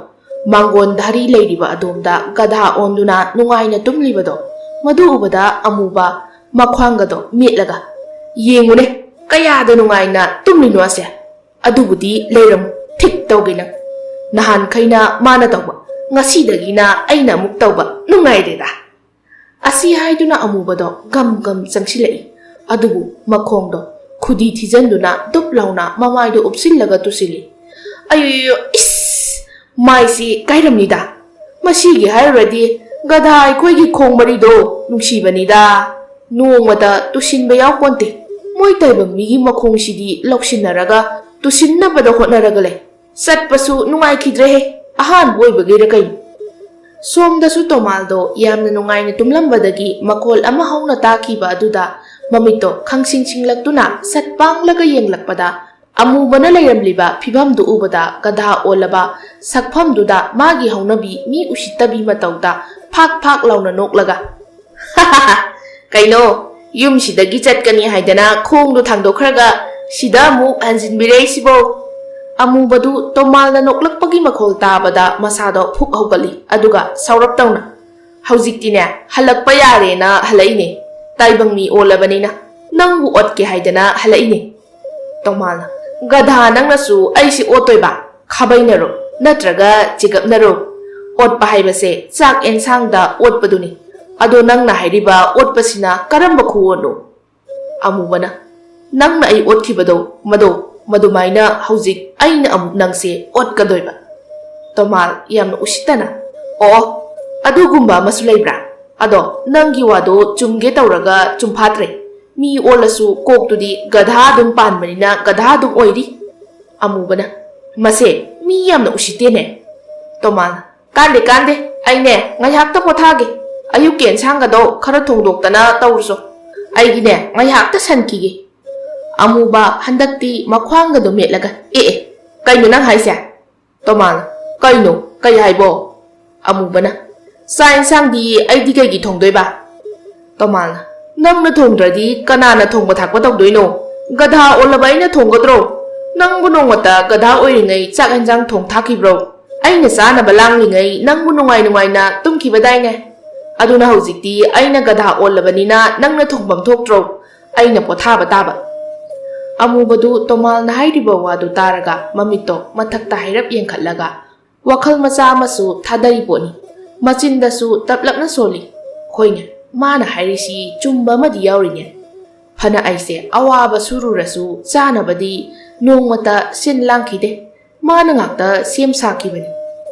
ꯃꯥꯡꯒꯣꯟ ꯙꯥꯔꯤ ꯂꯩꯔꯤꯕ ꯑꯗꯣꯝꯗ ꯒꯙꯥ ꯑꯣꯟꯗꯨꯅ ꯅꯨꯡꯉꯥꯏꯅ ꯇꯨꯝꯂꯤꯕꯗꯣ, ꯃꯗꯨ ꯎꯕꯗ ꯑꯃꯨꯕ ꯃꯈ꯭ꯋꯥꯡꯒꯗꯣ ꯃꯦꯠꯂꯒ, "ꯌꯦꯡꯉꯨꯅꯦ, ꯀꯌꯥꯗ ꯅꯨꯡꯉꯥꯏꯅ ꯇꯨꯝꯂꯤꯅꯣ ꯑꯁꯦ꯫ ꯑꯗꯨꯕꯨꯗꯤ ꯂꯩꯔꯝꯃꯨ, ꯊꯤꯛ ꯇꯧꯒꯦ ꯅꯪ꯫ ꯅꯍꯥꯟꯈꯩꯅ ꯃꯥꯅ ꯇꯧꯕ, ꯉꯁꯤꯗꯒꯤꯅ ꯑꯩꯅ ꯑꯃꯨꯛ ꯇꯧꯕ, ꯅꯨꯡꯉꯥꯏꯔꯦꯗ"꯫ ꯑꯁꯤ ꯍꯥꯏꯗꯨꯅ ꯑꯃꯨꯕꯗꯣ ꯒꯝ ꯒꯝ ꯆꯪꯁꯤꯜꯂꯛꯏ꯫ ꯑꯗꯨꯕꯨ ꯃꯈꯣꯡꯗꯣ ꯈꯨꯗꯤ ꯊꯤꯖꯤꯟꯗꯨꯅ ꯗꯨꯞ ꯂꯥꯎꯅ ꯃꯃꯥꯏꯗꯣ ꯎꯞꯁꯤꯜꯂꯒ ꯇꯨꯁꯤꯜꯂꯤ꯫ "ꯑꯌꯣ, ꯏꯁ! ꯃꯥꯏꯁꯤ ꯀꯥꯏꯔꯝꯅꯤꯗ꯫ ꯃꯁꯤꯒꯤ ꯍꯥꯏꯔꯨꯔꯗꯤ ꯒꯙꯥ ꯑꯩꯈꯣꯏꯒꯤ ꯈꯣꯡ ꯃꯔꯤꯗꯣ ꯅꯨꯡꯁꯤꯕꯅꯤꯗ꯫ ꯅꯣꯡꯃꯇ ꯇꯨꯁꯤꯟꯕ ꯌꯥꯎꯄꯣꯟꯇꯦ꯫ ꯃꯣꯏ ꯇꯥꯏꯕꯪ ꯃꯤꯒꯤ ꯃꯈꯣꯡꯁꯤꯗꯤ ꯂꯧꯁꯤꯟꯅꯔꯒ ꯇꯨꯁꯤꯟꯅꯕꯗ ꯍꯣꯠꯅꯔꯒ ꯂꯩ꯫ ꯆꯠꯄꯁꯨ ꯅꯨꯡꯉꯥꯏꯈꯤꯗ꯭ꯔꯦꯍꯦ, ꯑꯍꯥꯟꯕ ꯑꯣꯏꯕꯒꯤꯔ ꯀꯩꯅꯣ"꯫ ꯁꯣꯝꯗꯁꯨ ꯇꯣꯃꯥꯜꯗꯣ ꯌꯥꯝꯅ ꯅꯨꯡꯉꯥꯏꯅ ꯇꯨꯝꯂꯝꯕꯗꯒꯤ ꯃꯈꯣꯜ ꯑꯃ ꯍꯧꯅ ꯇꯥꯈꯤꯕ ꯑꯗꯨꯗ ꯃꯃꯤꯠꯇꯣ ꯈꯪꯁꯤꯡ ꯁꯤꯡꯂꯛꯇꯨꯅ ꯁꯠ ꯄꯥꯡꯂꯒ ꯌꯦꯡꯂꯛꯄꯗ, ꯑꯃꯨꯕꯅ ꯂꯩꯔꯝꯂꯤꯕ ꯐꯤꯚꯝꯗꯨ ꯎꯕꯗ, ꯒꯙꯥ ꯑꯣꯜꯂꯕ ꯁꯛꯐꯝꯗꯨꯗ ꯃꯥꯒꯤ ꯍꯧꯅꯕꯤ ꯃꯤ ꯎꯁꯤꯠꯇꯕꯤ ꯃꯇꯧꯗ ꯐꯥꯛ ꯐꯥꯛ ꯂꯥꯎꯅ ꯅꯣꯛꯂꯒ, "ꯀꯩꯅꯣ, ꯌꯨꯝꯁꯤꯗꯒꯤ ꯆꯠꯀꯅꯤ ꯍꯥꯏꯗꯅ ꯈꯣꯡꯗꯣ ꯊꯥꯡꯗꯣꯛꯈ꯭ꯔꯒ ꯁꯤꯗ ꯑꯃꯨꯛ ꯍꯟꯖꯤꯟꯕꯤꯔꯛꯏꯁꯤꯕꯣ?" ꯑꯃꯨꯕꯗꯨ ꯇꯣꯃꯥꯜꯅ ꯅꯣꯛꯂꯛꯄꯒꯤ ꯃꯈꯣꯜ ꯇꯥꯕꯗ ꯃꯁꯥꯗꯣ ꯐꯨꯛ ꯍꯧꯒꯠꯂꯤ, ꯑꯗꯨꯒ ꯁꯥꯎꯔꯞ ꯇꯧꯅ, "ꯍꯧꯖꯤꯛꯇꯤꯅꯦ, ꯍꯜꯂꯛꯄ ꯌꯥꯔꯦꯅ ꯍꯜꯂꯛꯏꯅꯦ꯫ ꯇꯥꯏꯕꯪ ꯃꯤ ꯑꯣꯜꯂꯕꯅꯤꯅ ꯅꯪꯕꯨ ꯑꯣꯠꯀꯦ ꯍꯥꯏꯗꯅ ꯍꯜꯂꯛꯏꯅꯦ"꯫ ꯇꯣꯃꯥꯜꯅ, "ꯒꯙꯥ, ꯅꯪꯅꯁꯨ ꯑꯩꯁꯦ ꯑꯣꯠꯇꯣꯏꯕ? ꯈꯥꯕꯩꯅꯔꯣ? ꯅꯠꯇ꯭ꯔꯒ ꯆꯤꯒꯞꯅꯔꯣ? ꯑꯣꯠꯄ ꯍꯥꯏꯕꯁꯦ ꯆꯥꯛ ꯑꯦꯟꯁꯥꯡꯗ ꯑꯣꯠꯄꯗꯨꯅꯤ꯫ ꯑꯗꯣ ꯅꯪꯅ ꯍꯥꯏꯔꯤꯕ ꯑꯣꯠꯄꯁꯤꯅ ꯀꯔꯝꯕ ꯈꯨꯑꯣꯠꯅꯣ?" ꯑꯃꯨꯕꯅ, "ꯅꯪꯅ ꯑꯩ ꯑꯣꯠꯈꯤꯕꯗꯣ, ꯃꯗꯣ, ꯃꯗꯨꯃꯥꯏꯅ ꯍꯧꯖꯤꯛ ꯑꯩꯅ ꯑꯃꯨꯛ ꯅꯪꯁꯦ ꯑꯣꯠꯀꯗꯣꯏꯕ"꯫ ꯇꯣꯃꯥꯜ, ꯌꯥꯝꯅ ꯎꯁꯤꯠꯇꯅ, "ꯑꯣ, ꯑꯗꯨꯒꯨꯝꯕ ꯑꯃꯁꯨ ꯂꯩꯕ꯭ꯔꯥ? ꯑꯗꯣ ꯅꯪꯒꯤ ꯋꯥꯗꯣ ꯆꯨꯝꯒꯦ ꯇꯧꯔꯒ ꯆꯨꯝꯐꯥꯠꯇ꯭ꯔꯦ꯫ ꯃꯤ ꯑꯣꯜꯂꯁꯨ ꯀꯣꯛꯇꯨꯗꯤ ꯒꯙꯥ ꯑꯗꯨꯝ ꯄꯥꯟꯕꯅꯤꯅ ꯒꯙꯥ ꯑꯗꯨꯝ ꯑꯣꯏꯔꯤ"꯫ ꯑꯃꯨꯕꯅ, "ꯃꯁꯦ ꯃꯤ ꯌꯥꯝꯅ ꯎꯁꯤꯠꯇꯦꯅꯦ"꯫ ꯇꯣꯃꯥꯜꯅ, "ꯀꯥꯟꯗꯦ, ꯀꯥꯟꯗꯦ, ꯑꯩꯅꯦ ꯉꯥꯏꯍꯥꯛꯇ ꯄꯣꯊꯥꯒꯦ꯫ ꯑꯌꯨꯛꯀꯤ ꯑꯦꯟꯁꯥꯡꯒꯗꯣ ꯈꯔ ꯊꯣꯡꯗꯣꯛꯇꯅ ꯇꯧꯔꯨꯁꯣ꯫ ꯑꯩꯒꯤꯅꯦ ꯉꯥꯏꯍꯥꯛꯇ ꯁꯟꯈꯤꯒꯦ"꯫ ꯑꯃꯨꯕ ꯍꯟꯗꯛꯇꯤ ꯃꯈ꯭ꯋꯥꯡꯒꯗꯣ ꯃꯦꯠꯂꯒ, "ꯑꯦ, ꯑꯦ, ꯀꯩꯅꯣ ꯅꯪ ꯍꯥꯏꯁꯦ?" ꯇꯣꯃꯥꯜꯅ, "ꯀꯩꯅꯣ? ꯀꯩ ꯍꯥꯏꯕꯣ?" ꯑꯃꯨꯕꯅ, "ꯆꯥꯛ ꯏꯟꯁꯥꯡꯗꯤ ꯑꯩꯗꯤ ꯀꯩꯒꯤ ꯊꯣꯡꯗꯣꯏꯕ?" ꯇꯣꯃꯥꯜꯅ, "ꯅꯪꯅ ꯊꯣꯡꯗ꯭ꯔꯗꯤ ꯀꯅꯥꯅ ꯊꯣꯡꯕ ꯊꯥꯛꯄ ꯇꯧꯗꯣꯏꯅꯣ? ꯒꯙꯥ ꯑꯣꯜꯂꯕ ꯑꯩꯅ ꯊꯣꯡꯒꯗ꯭ꯔꯣ? "ꯅꯪꯕꯨ ꯅꯣꯡꯃꯇ ꯒꯙꯥ ꯑꯣꯏꯔꯤꯉꯩ ꯆꯥꯛ ꯌꯦꯟꯁꯥꯡ ꯊꯣꯡ ꯊꯥꯛꯈꯤꯕ꯭ꯔꯣ? ꯑꯩꯅ ꯆꯥꯅꯕ ꯂꯥꯡꯂꯤꯉꯩ ꯅꯪꯕꯨ ꯅꯨꯡꯉꯥꯏ ꯅꯨꯡꯉꯥꯏꯅ ꯇꯨꯝꯈꯤꯕꯗꯥꯏꯅꯦ? ꯑꯗꯨꯅ ꯍꯧꯖꯤꯛꯇꯤ ꯑꯩꯅ ꯒꯙꯥ ꯑꯣꯜꯂꯕꯅꯤꯅ ꯅꯪꯅ ꯊꯣꯡꯐꯝ ꯊꯣꯛꯇ꯭ꯔꯣ? ꯑꯩꯅ ꯄꯣꯊꯥꯕ ꯇꯥꯕ"꯫ ꯑꯃꯨꯕꯗꯨ ꯇꯣꯃꯥꯜꯅ ꯍꯥꯏꯔꯤꯕ ꯋꯥꯗꯨ ꯇꯥꯔꯒ ꯃꯃꯤꯠꯇꯣ ꯃꯊꯛꯇ ꯍꯥꯏꯔꯞ ꯌꯦꯡꯈꯠꯂꯒ ꯋꯥꯈꯜ ꯃꯆꯥ ꯑꯃꯁꯨ ꯊꯥꯗꯔꯤ ꯄꯣꯠꯅꯤ꯫ ꯃꯆꯤꯟꯗꯁꯨ ꯇꯞꯂꯞꯅ ꯁꯣꯜꯂꯤ꯫ ꯍꯣꯏꯅꯦ, ꯃꯥꯅ ꯍꯥꯏꯔꯤꯁꯤ ꯆꯨꯝꯕ ꯑꯃꯗꯤ ꯌꯥꯎꯔꯤꯅꯦ꯫ ꯐꯅ ꯑꯩꯁꯦ ꯑꯋꯥꯕ ꯁꯨꯔꯨꯔꯁꯨ ꯆꯥꯅꯕꯗꯤ ꯅꯣꯡꯃꯇ ꯁꯤꯟ ꯂꯥꯡꯈꯤꯗꯦ꯫ ꯃꯥꯅ ꯉꯥꯛꯇ ꯁꯦꯝ ꯁꯥꯈꯤꯕꯅꯤ꯫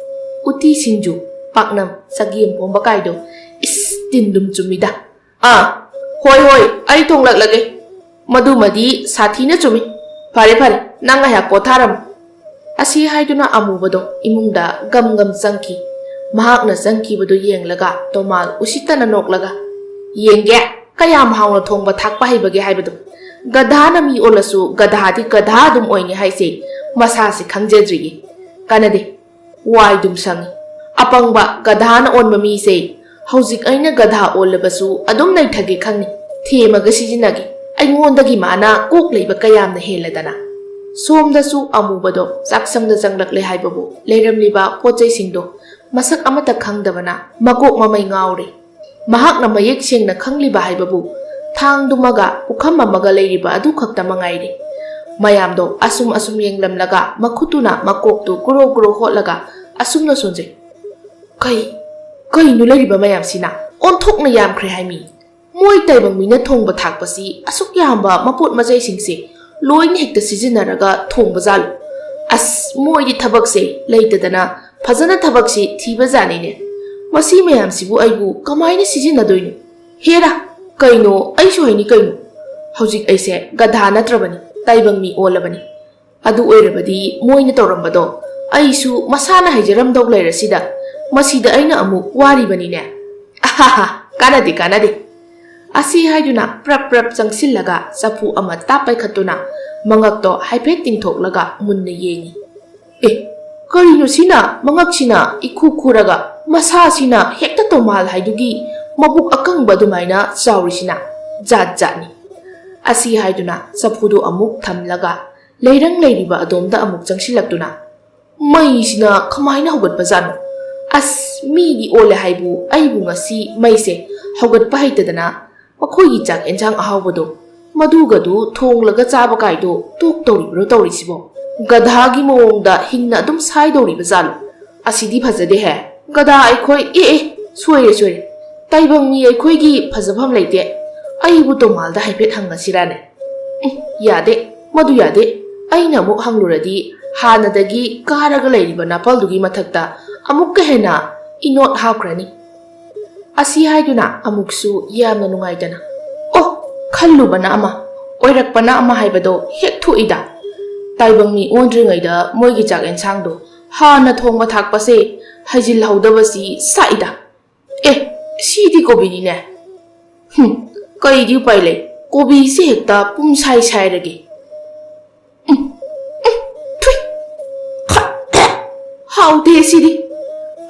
ꯎꯇꯤ, ꯁꯤꯡꯖꯨ, ꯄꯥꯛꯅꯝ, ꯆꯒꯦꯝ ꯄꯣꯝꯕ ꯀꯥꯏꯗꯣ꯫ ꯏꯁ, ꯇꯤꯟꯗꯨꯝ ꯆꯨꯝꯃꯤꯗ꯫ "ꯑꯥ, ꯍꯣꯏ, ꯍꯣꯏ, ꯑꯩ ꯊꯣꯡꯂꯛꯂꯒꯦ꯫ ꯃꯗꯨꯃꯗꯤ ꯁꯥꯊꯤꯅ ꯆꯨꯝꯃꯤ꯫ ꯐꯔꯦ, ꯐꯔꯦ, ꯅꯪ ꯉꯥꯏꯍꯥꯛ ꯄꯣꯊꯥꯔꯝꯃꯨ"꯫ ꯑꯁꯤ ꯍꯥꯏꯗꯨꯅ ꯑꯃꯨꯕꯗꯣ ꯏꯃꯨꯡꯗ ꯒꯝ ꯒꯝ ꯆꯪꯈꯤ꯫ ꯃꯍꯥꯛꯅ ꯆꯪꯈꯤꯕꯗꯨ ꯌꯦꯡꯂꯒ ꯇꯣꯃꯥꯜ ꯎꯁꯤꯠꯇꯅ ꯅꯣꯛꯂꯒ, "ꯌꯦꯡꯒꯦ, ꯀꯌꯥꯝ ꯍꯥꯎꯅ ꯊꯣꯡꯕ ꯊꯥꯛꯄ ꯍꯩꯕꯒꯦ ꯍꯥꯏꯕꯗꯨ꯫ ꯒꯙꯥꯅ ꯃꯤ ꯑꯣꯜꯂꯁꯨ ꯒꯙꯥꯗꯤ ꯒꯙꯥ ꯑꯗꯨꯝ ꯑꯣꯏꯅꯤ ꯍꯥꯏꯁꯦ ꯃꯁꯥꯁꯦ ꯈꯪꯖꯗ꯭ꯔꯤꯌꯦ꯫ ꯀꯥꯟꯅꯗꯦ, ꯋꯥꯏꯗꯨꯝ ꯁꯪꯉꯤ꯫ ꯑꯄꯪꯕ ꯒꯙꯥꯅ ꯑꯣꯟꯕ ꯃꯤꯁꯦ ꯍꯧꯖꯤꯛ ꯑꯩꯅ ꯒꯙꯥ ꯑꯣꯜꯂꯕꯁꯨ ꯑꯗꯨꯝ ꯅꯩꯊꯒꯦ ꯈꯪꯅꯤ꯫ ꯊꯦꯝꯃꯒ ꯁꯤꯖꯤꯟꯅꯒꯦ꯫ ꯑꯩꯉꯣꯟꯗꯒꯤ ꯃꯥꯅ ꯀꯣꯛ ꯂꯩꯕ ꯀꯌꯥꯝꯅ ꯍꯦꯜꯂꯗꯅ"꯫ ꯁꯣꯝꯗꯁꯨ ꯑꯃꯨꯕꯗꯣ ꯆꯥꯛꯁꯪꯗ ꯆꯪꯂꯛꯂꯦ ꯍꯥꯏꯕꯕꯨ ꯂꯩꯔꯝꯂꯤꯕ ꯄꯣꯠ ꯆꯩꯁꯤꯡꯗꯣ ꯃꯁꯛ ꯑꯃꯠꯇ ꯈꯪꯗꯕꯅ ꯃꯀꯣꯛ ꯃꯃꯩ ꯉꯥꯎꯔꯦ꯫ ꯃꯍꯥꯛꯅ ꯃꯌꯦꯛ ꯁꯦꯡꯅ ꯈꯪꯂꯤꯕ ꯍꯥꯏꯕꯕꯨ ꯊꯥꯡꯗꯨꯃꯒ ꯄꯨꯈꯝ ꯑꯃꯒ ꯂꯩꯔꯤꯕ ꯑꯗꯨ ꯈꯛꯇ ꯃꯉꯥꯏꯔꯦ꯫ ꯃꯌꯥꯝꯗꯣ ꯑꯁꯨꯝ ꯑꯁꯨꯝ ꯌꯦꯡꯂꯝꯂꯒ ꯃꯈꯨꯠꯇꯨꯅ ꯃꯀꯣꯛꯇꯨ ꯒ꯭ꯔꯣ ꯒ꯭ꯔꯣ ꯍꯣꯠꯂꯒ ꯑꯁꯨꯝꯅ ꯁꯣꯟꯖꯩ꯫ "ꯀꯩ, ꯀꯩꯅꯣ ꯂꯩꯔꯤꯕ ꯃꯌꯥꯝꯁꯤꯅ? ꯑꯣꯟꯊꯣꯛꯅ ꯌꯥꯝꯈ꯭ꯔꯦ ꯍꯥꯏꯃꯤ꯫ ꯃꯣꯏ ꯇꯥꯏꯕꯪ ꯃꯤꯅ ꯊꯣꯡꯕ ꯊꯥꯛꯄꯁꯤ ꯑꯁꯨꯛ ꯌꯥꯝꯕ ꯃꯄꯣꯠ ꯃꯆꯩꯁꯤꯡꯁꯦ ꯂꯣꯏꯅ ꯍꯦꯛꯇ ꯁꯤꯖꯤꯟꯅꯔꯒ ꯊꯣꯡꯕ ꯖꯥꯠꯂꯣ? ꯑꯁ, ꯃꯣꯏꯗꯤ ꯊꯕꯛꯁꯦ ꯂꯩꯇꯗꯅ ꯐꯖꯅ ꯊꯕꯛꯁꯤ ꯊꯤꯕ ꯖꯥꯠꯅꯤꯅꯦ꯫ ꯃꯁꯤ ꯃꯌꯥꯝꯁꯤꯕꯨ ꯑꯩꯕꯨ ꯀꯃꯥꯏꯅ ꯁꯤꯖꯤꯟꯅꯗꯣꯏꯅꯣ? ꯍꯦꯔꯥ, ꯀꯩꯅꯣ, ꯑꯩꯁꯨ ꯍꯩꯅꯤ ꯀꯩꯅꯣ꯫ ꯍꯧꯖꯤꯛ ꯑꯩꯁꯦ ꯒꯙꯥ ꯅꯠꯇ꯭ꯔꯕꯅꯤ, ꯇꯥꯏꯕꯪ ꯃꯤ ꯑꯣꯜꯂꯕꯅꯤ"꯫ ꯑꯗꯨ ꯑꯣꯏꯔꯕꯗꯤ ꯃꯣꯏꯅ ꯇꯧꯔꯝꯕꯗꯣ ꯑꯩꯁꯨ ꯃꯁꯥꯅ ꯍꯩꯖꯔꯝꯗꯧ ꯂꯩꯔꯁꯤꯗ, ꯃꯁꯤꯗ ꯑꯩꯅ ꯑꯃꯨꯛ ꯋꯥꯔꯤꯕꯅꯤꯅꯦ꯫ ꯑꯍꯥꯍꯥ, ꯀꯥꯟꯅꯗꯦ, ꯀꯥꯟꯅꯗꯦ꯫ ꯑꯁꯤ ꯍꯥꯏꯗꯨꯅ ꯄ꯭ꯔꯞ ꯄ꯭ꯔꯞ ꯆꯪꯁꯤꯜꯂꯒ ꯆꯐꯨ ꯑꯃ ꯇꯥꯞ ꯄꯥꯏꯈꯠꯇꯨꯅ ꯃꯉꯛꯇꯣ ꯍꯥꯏꯐꯦꯠ ꯇꯤꯡꯊꯣꯛꯂꯒ ꯃꯨꯟꯅ ꯌꯦꯡꯉꯤ꯫ "ꯑꯦ, ꯀꯔꯤꯅꯣ ꯁꯤꯅ? ꯃꯉꯛꯁꯤꯅ ꯏꯈꯨ ꯈꯨꯔꯒ ꯃꯁꯥꯁꯤꯅ ꯍꯦꯛꯇ ꯇꯣꯃꯥꯜ ꯍꯥꯏꯗꯨꯒꯤ ꯃꯕꯨꯛ ꯑꯀꯪꯕ ꯑꯗꯨꯃꯥꯏꯅ ꯆꯥꯎꯔꯤꯁꯤꯅ? ꯖꯥꯠ ꯖꯥꯠꯅꯤ"꯫ ꯑꯁꯤ ꯍꯥꯏꯗꯨꯅ ꯆꯐꯨꯗꯨ ꯑꯃꯨꯛ ꯊꯝꯂꯒ ꯂꯩꯔꯪ ꯂꯩꯔꯤꯕ ꯑꯗꯣꯝꯗ ꯑꯃꯨꯛ ꯆꯪꯁꯤꯜꯂꯛꯇꯨꯅ, "ꯃꯩꯁꯤꯅ ꯀꯃꯥꯏꯅ ꯍꯧꯒꯠꯄꯖꯥꯠꯅꯣ? ꯑꯁ, ꯃꯤꯗꯤ ꯑꯣꯜꯂꯦ ꯍꯥꯏꯕꯨ, ꯑꯩꯕꯨ ꯉꯁꯤ ꯃꯩꯁꯦ ꯍꯧꯒꯠꯄ ꯍꯩꯇꯗꯅ ꯃꯈꯣꯏꯒꯤ ꯆꯥꯛ ꯑꯦꯟꯁꯥꯡ ꯑꯍꯥꯎꯕꯗꯣ, ꯃꯗꯨꯒꯗꯨ ꯊꯣꯡꯂꯒ ꯆꯥꯕ ꯀꯥꯏꯗꯣ ꯇꯣꯛꯇꯧꯔꯤꯕ꯭ꯔꯣ ꯇꯧꯔꯤꯁꯤꯕꯣ? ꯒꯙꯥꯒꯤ ꯃꯑꯣꯡꯗ ꯍꯤꯡꯅ ꯑꯗꯨꯝ ꯁꯥꯏꯗꯧꯔꯤꯕ ꯖꯥꯠꯂꯣ? ꯑꯁꯤꯗꯤ ꯐꯖꯗꯦꯍꯦ꯫ ꯒꯙꯥ ꯑꯩꯈꯣꯏ, ꯑꯦ, ꯑꯦ, ꯁꯣꯏꯔꯦ, ꯁꯣꯏꯔꯦ꯫ ꯇꯥꯏꯕꯪ ꯃꯤ ꯑꯩꯈꯣꯏꯒꯤ ꯐꯖꯐꯝ ꯂꯩꯇꯦ꯫ ꯑꯩꯕꯨ ꯇꯣꯃꯥꯜꯗ ꯍꯥꯏꯐꯦꯠ ꯍꯪꯉꯁꯤꯔꯥꯅꯦ?" "ꯎꯝ, ꯌꯥꯗꯦ, ꯃꯗꯨ ꯌꯥꯗꯦ꯫ ꯑꯩꯅ ꯑꯃꯨꯛ ꯍꯪꯂꯨꯔꯗꯤ ꯍꯥꯟꯅꯗꯒꯤ ꯀꯥꯔꯒ ꯂꯩꯔꯤꯕ ꯅꯥꯄꯜꯗꯨꯒꯤ ꯃꯊꯛꯇ ꯑꯃꯨꯛꯀ ꯍꯦꯟꯅ ꯏꯅꯣꯠ ꯍꯥꯞꯈ꯭ꯔꯅꯤ꯫" ꯑꯁꯤ ꯍꯥꯏꯗꯨꯅ ꯑꯃꯨꯛꯁꯨ ꯌꯥꯝꯅ ꯅꯨꯡꯉꯥꯏꯇꯅ, "ꯑꯣ, ꯈꯜꯂꯨꯕꯅ ꯑꯃ, ꯑꯣꯏꯔꯛꯄꯅ ꯑꯃ ꯍꯥꯏꯕꯗꯣ ꯍꯦꯛ ꯊꯣꯛꯏꯗ꯫ ꯇꯥꯏꯕꯪ ꯃꯤ ꯑꯣꯟꯗ꯭ꯔꯤꯉꯩꯗ ꯃꯣꯏꯒꯤ ꯆꯥꯛ ꯑꯦꯟꯁꯥꯡꯗꯣ ꯍꯥꯟꯅ ꯊꯣꯡꯕ ꯊꯥꯛꯄꯁꯦ ꯍꯩꯖꯤꯜꯍꯧꯗꯕꯁꯤ ꯁꯥꯛꯏꯗ꯫ ꯑꯦ, ꯁꯤꯗꯤ ꯀꯣꯕꯤꯅꯤꯅꯦ꯫ ꯍꯨꯝ, ꯀꯩꯗꯤ ꯎꯄꯥꯏ ꯂꯩ, ꯀꯣꯕꯤꯁꯦ ꯍꯦꯛꯇ ꯄꯨꯝꯁꯥꯏ ꯁꯥꯏꯔꯒꯦ꯫ ꯎꯝ, ꯎꯝ, ꯊꯨꯏ꯫ ꯈ-, ꯍꯥꯎꯇꯦ ꯁꯤꯗꯤ꯫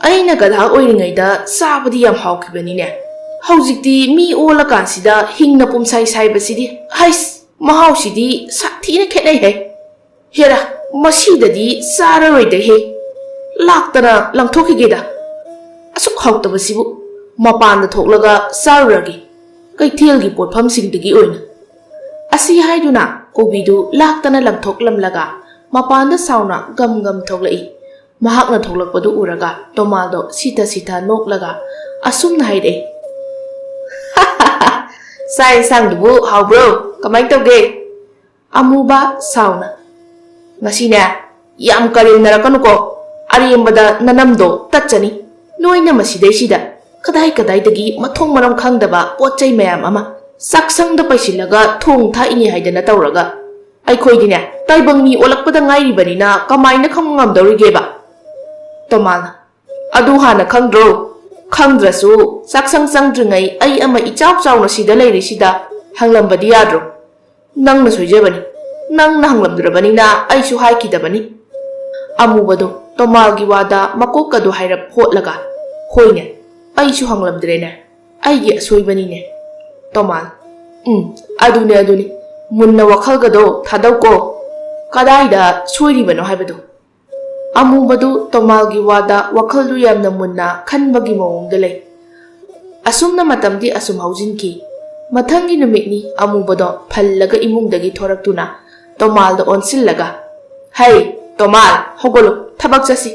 ꯑꯩꯅ ꯒꯙꯥ ꯑꯣꯏꯔꯤꯉꯩꯗ ꯆꯥꯕꯗꯤ ꯌꯥꯝ ꯍꯥꯎꯈꯤꯕꯅꯤꯅꯦ꯫ ꯍꯧꯖꯤꯛꯇꯤ ꯃꯤ ꯑꯣꯜꯂꯀꯥꯟꯁꯤꯗ ꯍꯤꯡꯅ ꯄꯨꯝꯁꯥꯏ ꯁꯥꯏꯕꯁꯤꯗꯤ, ꯍꯩꯁ, ꯃꯍꯥꯎꯁꯤꯗꯤ ꯁꯥꯊꯤꯅ ꯈꯦꯠꯅꯩꯍꯦ꯫ ꯍꯦꯔꯥ, ꯃꯁꯤꯗꯗꯤ ꯆꯥꯔꯔꯣꯏꯗꯍꯦ꯫ ꯂꯥꯛꯇꯅ ꯂꯪꯊꯣꯛꯈꯤꯒꯦꯗ꯫ ꯑꯁꯨꯛ ꯍꯥꯎꯇꯕꯁꯤꯕꯨ ꯃꯄꯥꯟꯗ ꯊꯣꯛꯂꯒ ꯆꯥꯔꯨꯔꯒꯦ, ꯀꯩꯊꯦꯜꯒꯤ ꯄꯣꯠꯐꯝꯁꯤꯡꯗꯒꯤ ꯑꯣꯏꯅ꯫" ꯑꯁꯤ ꯍꯥꯏꯗꯨꯅ ꯀꯣꯕꯤꯗꯨ ꯂꯥꯛꯇꯅ ꯂꯪꯊꯣꯛꯂꯝꯂꯒ ꯃꯄꯥꯟꯗ ꯁꯥꯎꯅ ꯒꯝ ꯒꯝ ꯊꯣꯛꯂꯛꯏ꯫ ꯃꯍꯥꯛꯅ ꯊꯣꯛꯂꯛꯄꯗꯨ ꯎꯔꯒ ꯇꯣꯃꯥꯜꯗꯣ ꯁꯤꯊ ꯁꯤꯊ ꯅꯣꯛꯂꯒ ꯑꯁꯨꯝꯅ ꯍꯥꯏꯔꯛꯏ, "ꯆꯥꯛ ꯌꯦꯟꯁꯥꯡꯗꯨꯕꯨ ꯍꯥꯎꯕ꯭ꯔꯣ? ꯀꯃꯥꯏꯅ ꯇꯧꯒꯦ?" ꯑꯃꯨꯕ ꯁꯥꯎꯅ, "ꯉꯁꯤꯅꯦ, ꯌꯥꯝ ꯀꯔꯦꯝꯅꯔꯛꯀꯅꯨꯀꯣ, ꯑꯔꯦꯝꯕꯗ ꯅꯅꯝꯗꯣ ꯇꯠꯆꯅꯤ꯫ ꯅꯣꯏꯅ ꯃꯁꯤꯗꯩꯁꯤꯗ ꯀꯗꯥꯏ ꯀꯗꯥꯏꯗꯒꯤ ꯃꯊꯣꯡ ꯃꯔꯝ ꯈꯪꯗꯕ ꯄꯣꯠ ꯆꯩ ꯃꯌꯥꯝ ꯑꯃ ꯆꯥꯛꯁꯪꯗ ꯄꯩꯁꯤꯜꯂꯒ ꯊꯣꯡ ꯊꯥꯛꯏꯅꯦ ꯍꯥꯏꯗꯅ ꯇꯧꯔꯒ, ꯑꯩꯈꯣꯏꯗꯤꯅꯦ, ꯇꯥꯏꯕꯪ ꯃꯤ ꯑꯣꯜꯂꯛꯄꯗ ꯉꯥꯏꯔꯤꯕꯅꯤꯅ ꯀꯃꯥꯏꯅ ꯈꯪꯕ ꯉꯝꯗꯧꯔꯤꯒꯦꯕ?" ꯇꯣꯃꯥꯜꯅ, "ꯑꯗꯨ ꯍꯥꯟꯅ ꯈꯪꯗ꯭ꯔꯣ? ꯈꯪꯗ꯭ꯔꯁꯨ ꯆꯥꯛꯁꯪ ꯆꯪꯗ꯭ꯔꯤꯉꯩ ꯑꯩ ꯑꯃ ꯏꯆꯥꯎ ꯆꯥꯎꯅ ꯁꯤꯗ ꯂꯩꯔꯤꯁꯤꯗ ꯍꯪꯂꯝꯕꯗꯤ ꯌꯥꯗ꯭ꯔꯣ? ꯅꯪꯅ ꯁꯣꯏꯖꯕꯅꯤ꯫ ꯅꯪꯅ ꯍꯪꯂꯝꯗ꯭ꯔꯕꯅꯤꯅ ꯑꯩꯁꯨ ꯍꯥꯏꯈꯤꯗꯕꯅꯤ꯫" ꯑꯃꯨꯕꯗꯣ ꯇꯣꯃꯥꯜꯒꯤ ꯋꯥꯗ ꯃꯀꯣꯛꯀꯗꯣ ꯍꯥꯏꯔꯞ ꯍꯣꯠꯂꯒ, "ꯍꯣꯏꯅꯦ, ꯑꯩꯁꯨ ꯍꯪꯂꯝꯗ꯭ꯔꯦꯅꯦ꯫ ꯑꯩꯒꯤ ꯑꯁꯣꯏꯕꯅꯤꯅꯦ꯫" ꯇꯣꯃꯥꯜ, "ꯎꯝ, ꯑꯗꯨꯅꯦ, ꯑꯗꯨꯅꯦ꯫ ꯃꯨꯟꯅ ꯋꯥꯈꯜꯒꯗꯣ ꯊꯥꯗꯧꯀꯣ꯫ ꯀꯗꯥꯏꯗ ꯁꯣꯏꯔꯤꯕꯅꯣ ꯍꯥꯏꯕꯗꯨ꯫ ꯑꯃꯨꯕꯗꯨ ꯇꯣꯃꯥꯜꯒꯤ ꯋꯥꯗ ꯋꯥꯈꯜꯗꯨ ꯌꯥꯝꯅ ꯃꯨꯟꯅ ꯈꯟꯕꯒꯤ ꯃꯑꯣꯡꯗ ꯂꯩ꯫ ꯑꯁꯨꯝꯅ ꯃꯇꯝꯗꯤ ꯑꯁꯨꯝ ꯍꯧꯖꯤꯟꯈꯤ꯫ ꯃꯊꯪꯒꯤ ꯅꯨꯃꯤꯠꯅꯤ ꯑꯃꯨꯕꯗꯣ ꯐꯜꯂꯒ ꯏꯃꯨꯡꯗꯒꯤ ꯊꯣꯔꯛꯇꯨꯅ ꯇꯣꯃꯥꯜꯗ ꯑꯣꯟꯁꯤꯜꯂꯒ, "ꯍꯩ, ꯇꯣꯃꯥꯜ, ꯍꯧꯒꯠꯂꯨ, ꯊꯕꯛ ꯆꯠꯁꯤ꯫